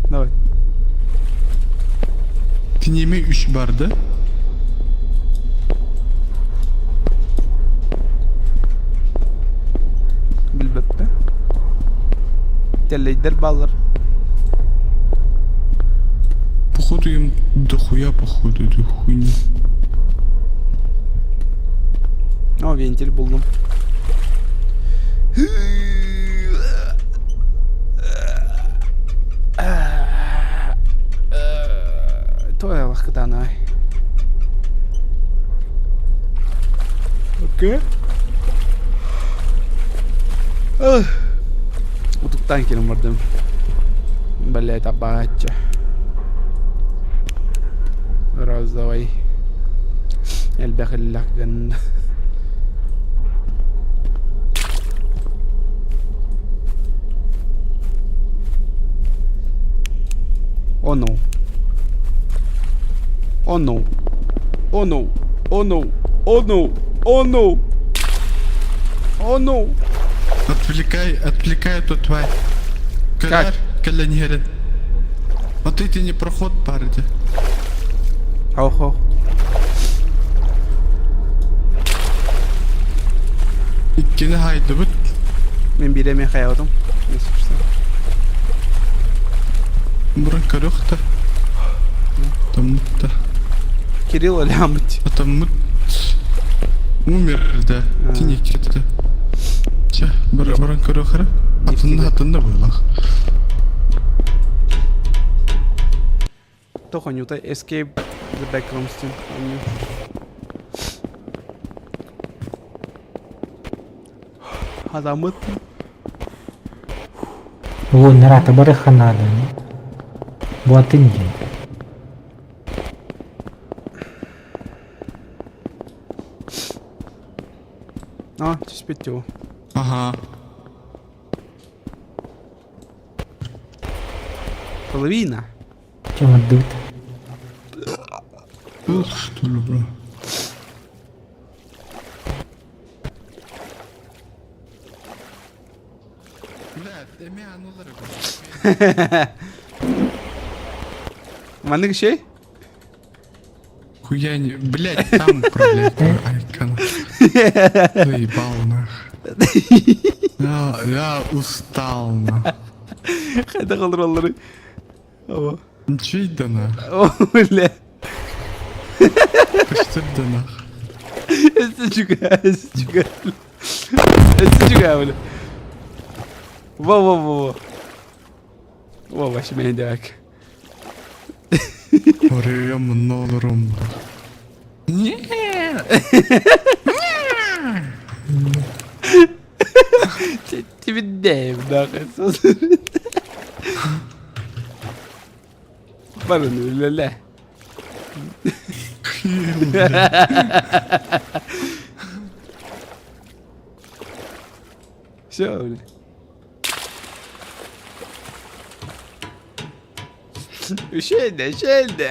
Давай. Кинеми үс бар да? Билбэппэ. Тэллэйдэр бааллар. Походу им дохуя, походу, эту хуйню. О, вентиль буллум. Туох кытаанай. Окей. Утуктаан киирэн бардым. Блядь, абаачча. Розовый. Элбэх иллэх гынна. Oh no. Oh no. Oh no. Oh no. Oh no. Oh no. Oh no. Отвлекай, отвлекай эту тварь. Как? Кэлэн иһэрин. Вот эти не проход парди. Хо-хо. Иккини хаайдыбыт. Мин биир эмиэ хайаабытым. Буран көрүөх да. Атаммыт да. Кирилл өлөммүт. Атаммыт умер да. Тиниккетэ. Чэ, баран көрүөх эрэ. Атынна атынна буолах. Туох оонньуута Escape the Backrooms диэн оонньуу. Хатаммыт. Улууннараата барыахха наада. Буатын диэн. А, түспүт дии Ага. Половина. Чем отдыт? Ух, что ли, бро. Бля, эмиэ анулар Маннык шей? Хуя не... Блядь, там управлять Айкон. Заебал нах. Я устал нах. Хайдах олороллорун? О. Чей да нах? О, бля. Көстөр да нах. Өссө чуга, өссө чуга. Өссө чуга, бля. Во-во-во-во. Во, вообще мэйдээк. Оройом мунна олором. Тибиддэйм нахуй. Баран үлэлээ. Все, бля. Үшейде, үшейде.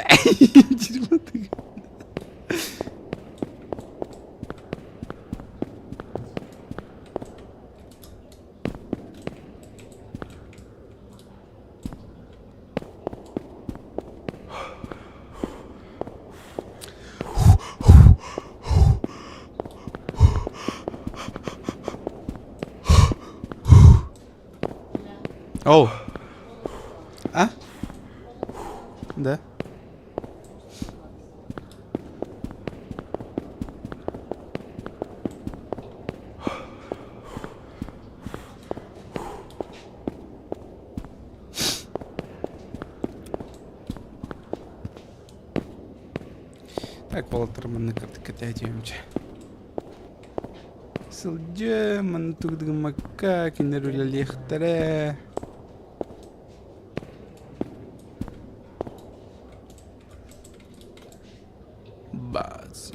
Оу. А? Да. Так, уолаттар манна кэтэһиэмчэ. Сылдьыам, манна тугу да гыммакка, кинилэр үлэлиэхтэрэ. Баз.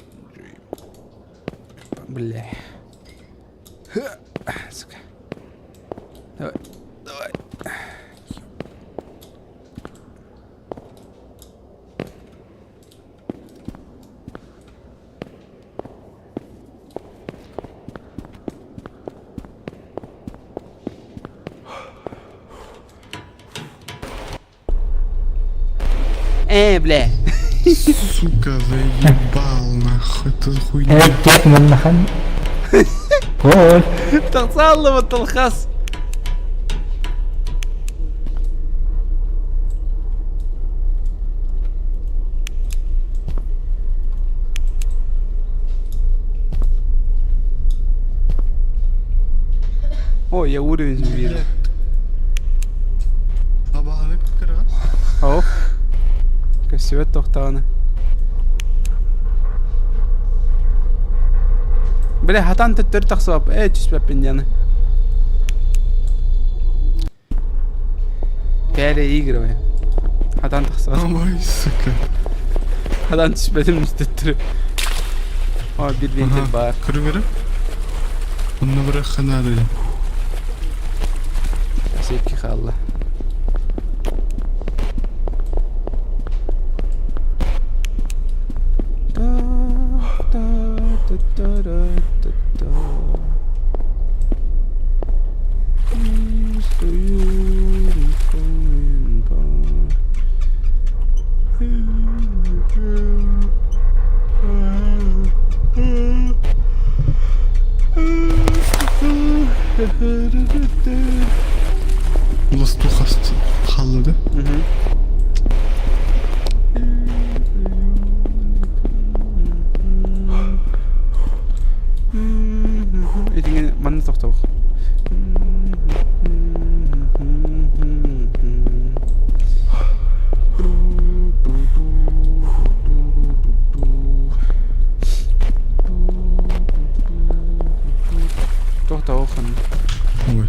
Бля. Сука. Давай, давай. Э, бля. Сука, заебал нахуй, это хуйня. Эт маннахан. Ой. Тахсаллы талхас. О, я уровень вижу. Абаһаны кыра. Ох. Көстүбэт тохтоҕуна. Бля, хатан төттөрү тахсыбап, ээ түспэппин диэни. Переигрывай. Хатан тахсыбат. Ой, сука. Хатан түспэтим төттөрү. О, bir вентиль баар. Көрү Онно бырахха наада. Секки хаалла. Уластуу хаст хаалла да? Итиҥҥэ манна тохтоох. Тохтоох. Ой.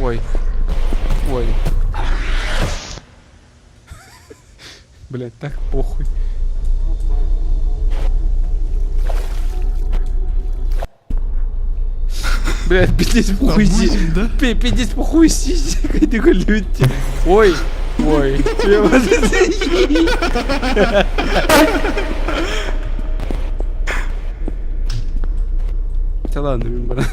Ой. Ой. Блять, так похуй. Блять, пиздец похуй си. Обузим, да? Пиздец похуй си, какой люди. Ой, ой. Да ладно, мин баран.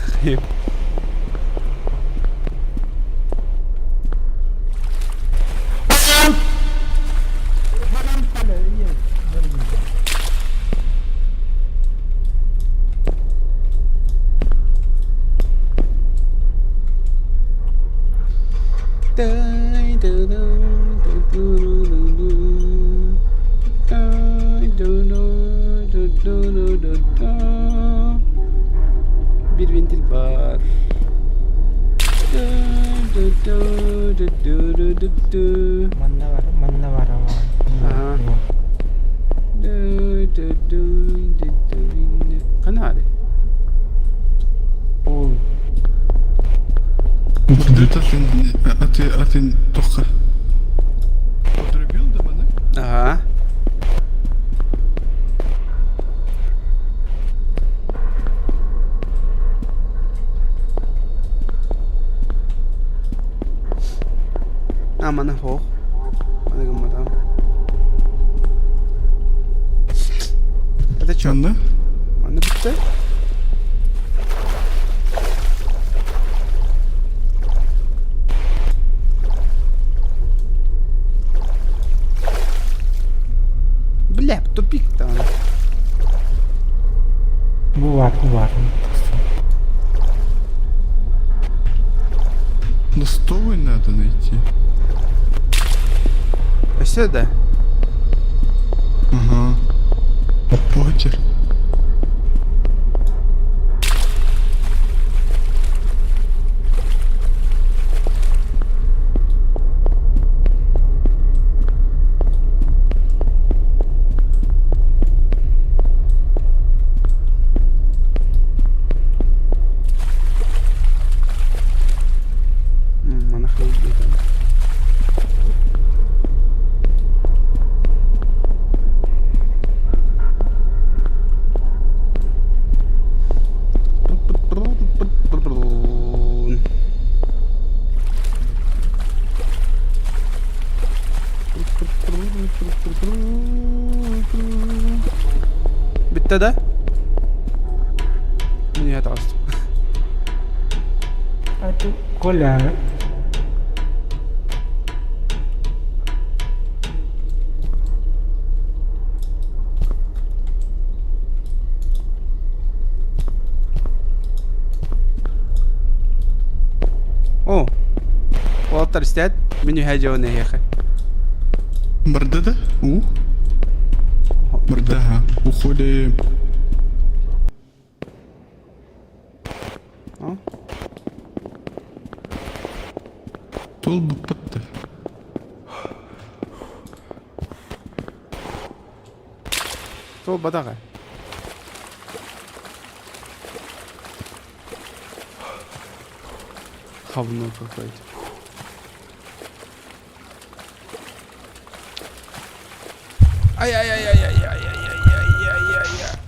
Биир вентиль баар. Манна бар, манна бар. Ага. Ханаари. Ол. Бурдут атын аты атын тоха. Подрубил да маны? Ага. А, маны хоох. Маны гымматам. Это чё? Чанна? Маны бүттэ? Бля, тупик там. Бу бар, бу бар. Ластовый надо найти. Өссө да? Ага. Похер. Маны хайдыытын. Бүттэ да? Мин таҕыстым. Коля. О, уолаттар истээт, мин үһэ дьон эһиэхэ. Барда да? У? Барда, ага. Уходим. О? Тол буппатты. Сол бадаға. Говно какое-то. Ай-яй-яй-яй-яй-яй-яй-яй-яй-яй.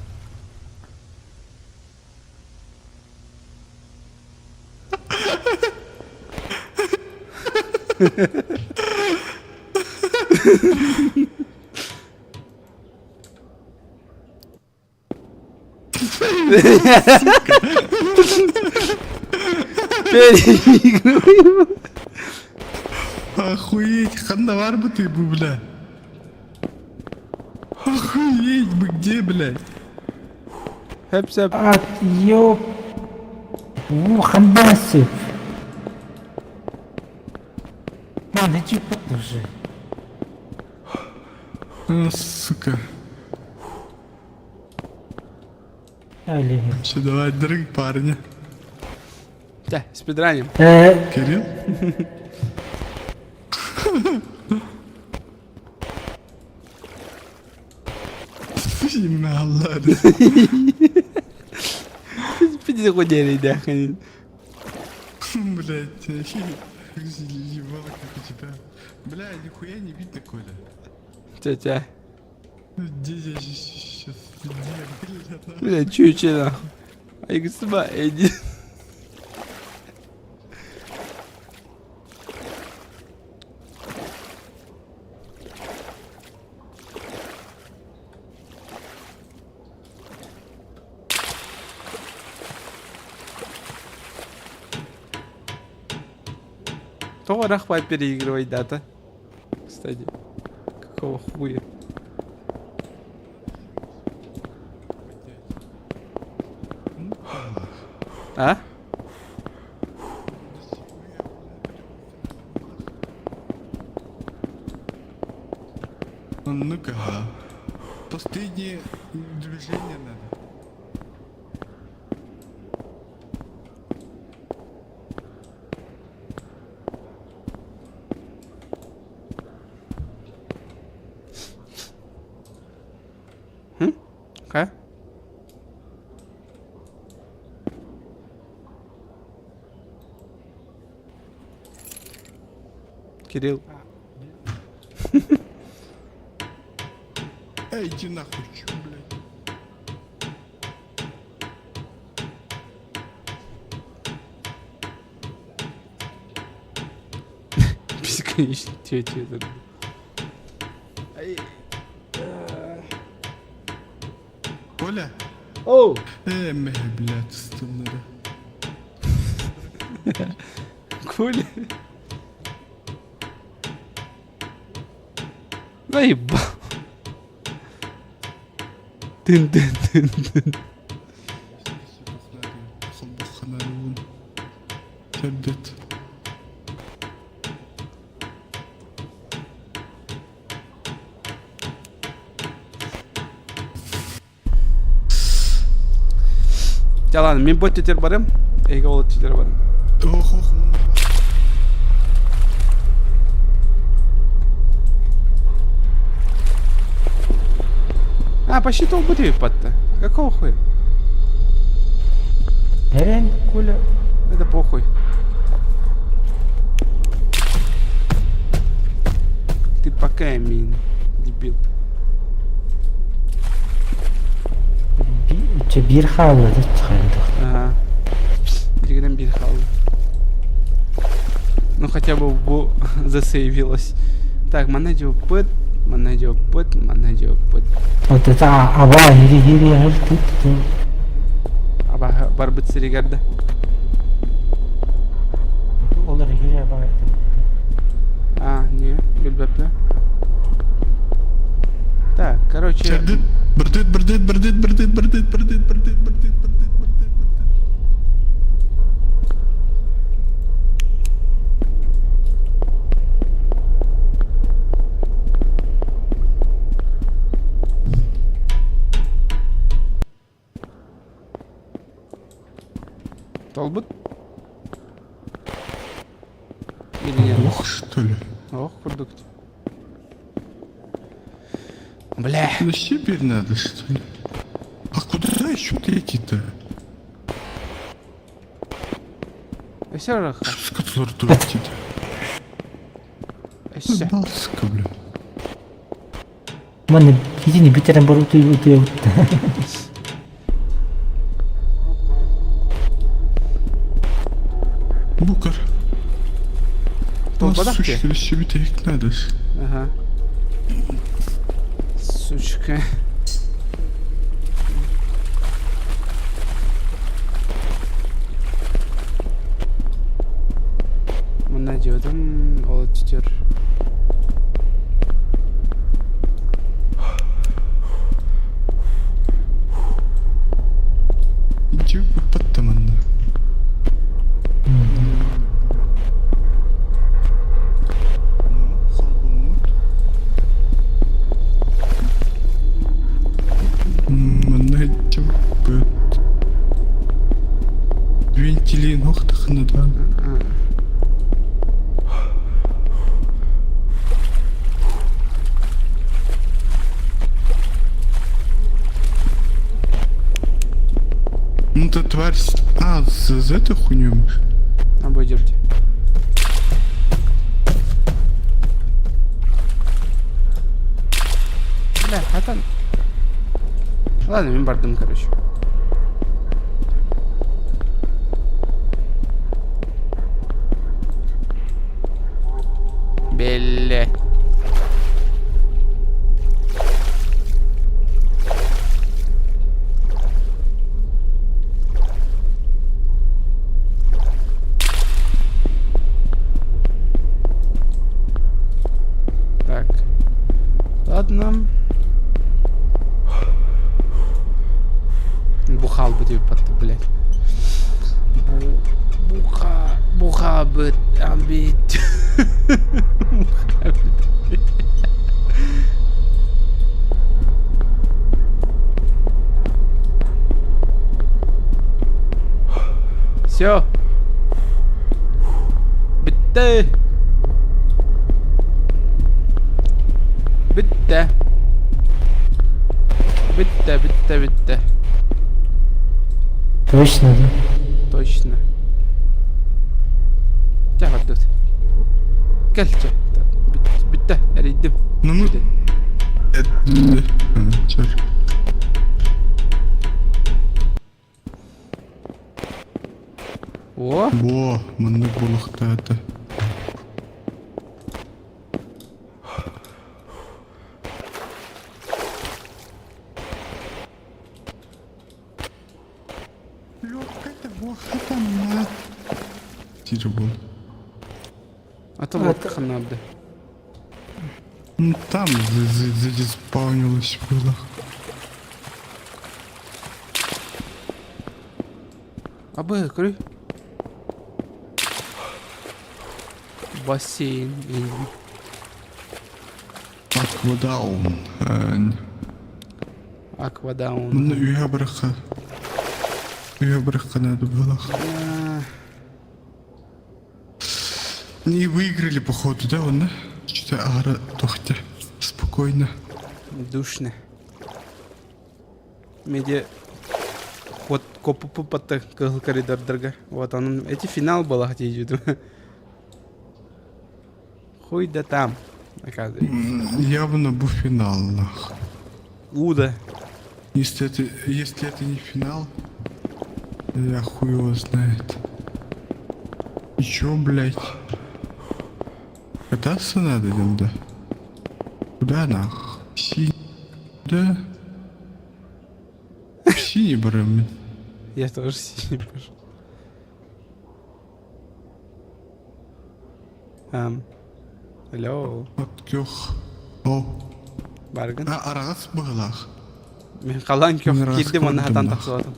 Переигрываем. Охуеть, ханна бар бы ты, бля. Охуеть, мы где, блядь? Хэп-сэп. Ат, ёп. Уу, ханбасы. Маны чиппат уже. А, сука. Али. Все, давай, дрыг парня. Да, спидраним. Кирилл? Имя Аллах. Пиди хуй да. Блять, ебало, как у тебя. Бля, нихуя не видно, Коля. Тетя. Где я сейчас? Где, блядь? Бля, чуть-чуть нахуй. Ай, сюда, иди. То рахвай переигрывай дата. Кстати, какого хуя? А? Ну-ка. Последнее движение надо. Хм? Ка? Кирилл. Эй, иди нахуй, чё, блядь. Бесконечно тетя это. Коля? Оу! Блядь, стыннары. Коля. Заебал. Тын-тын-тын-тын. Төрдөт. Чэ ладно, мин бу өттүтүгэр барым, эһиги ол өттүтүгэр барым. Ох, ох, А, почти толбут эбиппатта. Какого хуя? Эрэн, Коля. Это похуй. Ты пока мин, дебил. Чэ биир хаалла да хайдах. Ага. Билигин биир хаалла. Ну хотя бы бу засейвилось. Так, манна дьоппут, манна дьоппут, манна дьоппут. Вот это аба ири ири тут Аба барбыт сиригэр да. Олар ири аба А, не, билбэппэ. Так, короче... Чэрдит, бырдыт, бырдыт, бырдыт, бырдыт, бырдыт, бырдыт, бырдыт, бырдыт, бырдыт, бырдыт, бырдыт. Толбут? Или нет? Ох, что ли? Ох, курдук. Бля. На Сибирь надо, что ли? А куда еще третий-то? Все раха. Что третий-то? Все. Балска, бля. Манна итини бүтэрэн баран утуйабыт. Букар. Толбадах ти? Сучка, себе так надо. Ага. Сучка. Манна диодум ол өттүтүр. Иди подтаманна. Ну, холбоммут. Манна этим Вентилин охтахна да. Ну ты тварь... А, за, за эту хуйню можешь? Обойдете. Бля, хатан. Ладно, мин бардым, короче. Белле. Так. Ладно. Бухал бы тебе под, блядь. Бу буха бухабыт амбит. Бухабыт. Все. Бүттэ. Бүттэ. Бүттэ, бүттэ, бүттэ. Точно, да? Точно. Чэ, бардыбыт. Кэл, чэ. Бүттэ, эрийдим. Ну мы... Это... О! Во, маннык буолуохтаата. Тире был. А то вот ханабды. Ну там задиспаунилось было. Абы, көрүй. Бассейн. Аквадаун. Аквадаун. Мына үйе бараха. Ее барыахха надо было. Не выиграли, походу, да, он, да? Что-то ара тохте. Спокойно. Душно. Меди вот копупу патта кыһыл коридордарга. Вот он, эти финал была хотите. Хуй да там, оказывается. Явно был финал, нах. Уда. Если это не финал, я хуй его знает. И чё, блядь? Кататься надо, да? Куда нах? Си... Да? Синий барым. Я тоже синий пошел. Алло. От күөх. О. Бааргын. А, араҕас быһыылаах. Мин халаан күөх Мин киирдим уонна көрдүм хатан нах. тахсыбатым.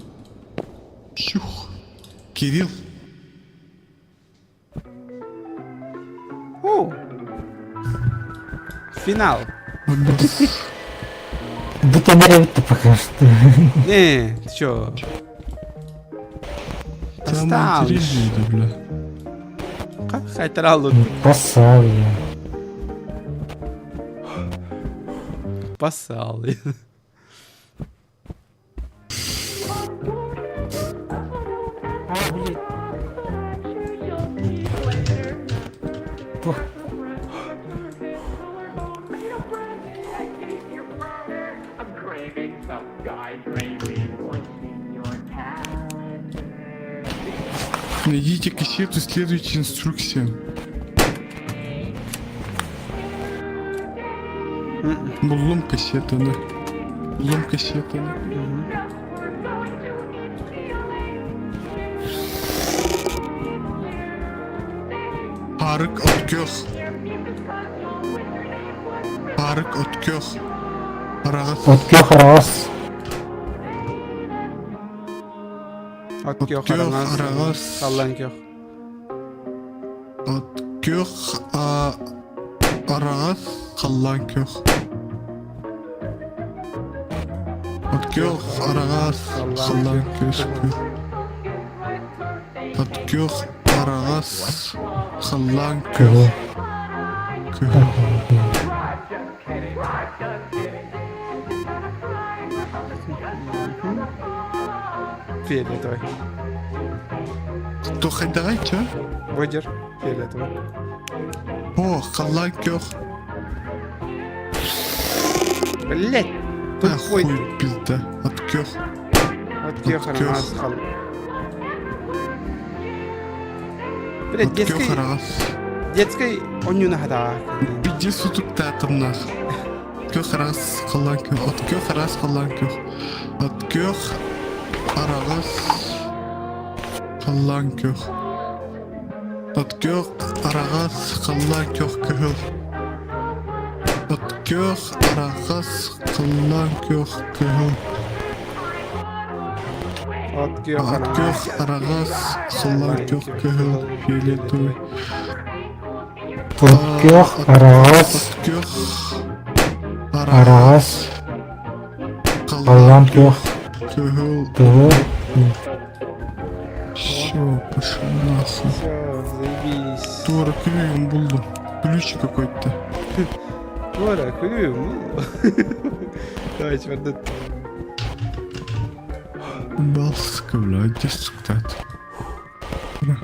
Чух. Кирилл. О! Финал. Бүтэн эбит пока что. Не, ты чё? Самое Осталось. интересное, бля. Хайтарал Поссал я. Поссал. А, блядь. Туох. I'm craving some guy gravy. What's in your calendar? Найдите кассету, следуйте инструкциям. Буллум кассетаны. Буллум кассетаны. We're going to eat feelings. Арык от күөх. Арык от күөх. Араҕас. От күөх араҕас. От От күөх күөх араҕас. араҕас. Халлаан күөх. От күөх араҕас халлаан күөх. От күөх араҕас халлаан күөх күөх. От күөх араҕас халлаан күөх Күөх. күөх. Just kidding. Just kidding. Фиолетовый. Туох хайдаҕай чэ? Выдер. Фиолетовый. О, халлаан күөх. Блять. А, Тупой хуй ты. пизда. От күөх. От күөх От күөх. араҕас хал. Блять, От күөх детский... араҕас. Детский онньуна хата. Пиздец утуктаатым нах. Күөх араҕас халлаан күөх. От күөх араҕас халлаан күөх. От күөх араҕас халлаан күөх. От күөх араҕас халлаан күөх кыһыл. От күөх араҕас халлаан күөх кыһыл. От күөх От күөх араҕас. Араҕас халлаан күөх кыһыл фиолетовый. От күөх араҕас. От күөх араҕас Араҕас. халлаан Халлаан күөх. кыһыл. Кыһыл. Все, пошел нахуй. Все, заебись. Туора күлүүһүн буллум. Ключ какой-то. Туора, күлүүм. Давай, чвардут. Балска, бля, где суктат? Бля.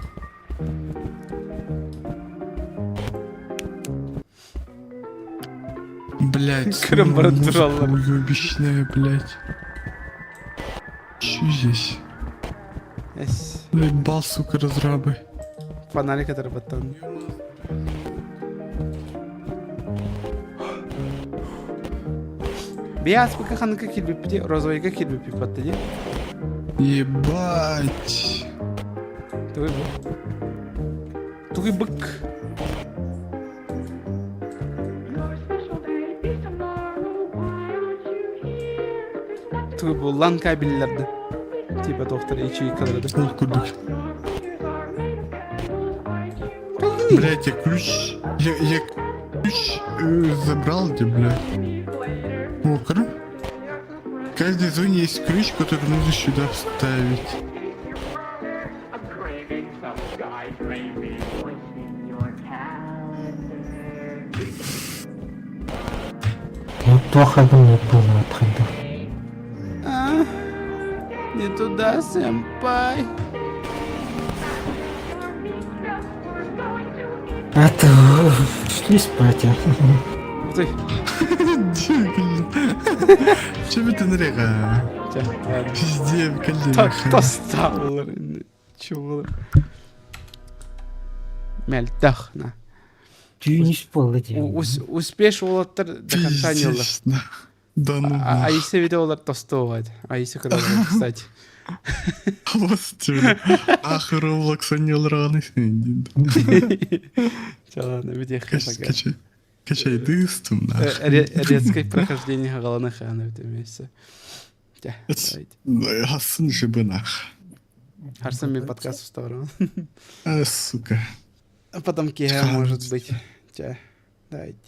Блять, Крым баран уебищная, блять. Чё здесь? Эс. Заебал, сука, разрабы. Фонарик отрабатан. Биас пока ханныка килбиппити, розовыйга киирбиппит батта дии. Ебать. Тугуй бу. Тугуй бык. Your special day is tomorrow. Why aren't you here? There's nothing Тугуй бу лан кабеллерді. Типа доктор ячейкаларды. Ол курдук. Your fingers are made of candles. Aren't you Блять, я ключ... Я ключ забрал, где, блядь? later? О, В каждой зоне есть ключ, который нужно сюда вставить. some guy gravy. What's in your calendar? Туох гыммыт буолаатхан да. А, не туда, сэмпай. А то шли спать. Ух ты. Че бүтін реға? Чэ, ладно. Пиздем, кэллин. Так, тосталлар. Чего? Мельтах, на. Түүн үс буолла дии. Успеш уолаттар до конца не олар. Пиздец, Да ну. А если видеолар тостовать. А если когда, кстати. Господи, ах, Roblox аньылраны сен. Чэ, ладно, видео пока. Качай дыстым, нах. Редкое прохождение галаны хана в этом месяце. Чэ, давайте. Хасын жибы нах. Харсан мен подкаст устаран. А, сука. А потом кеха может быть. Чэ, давайте.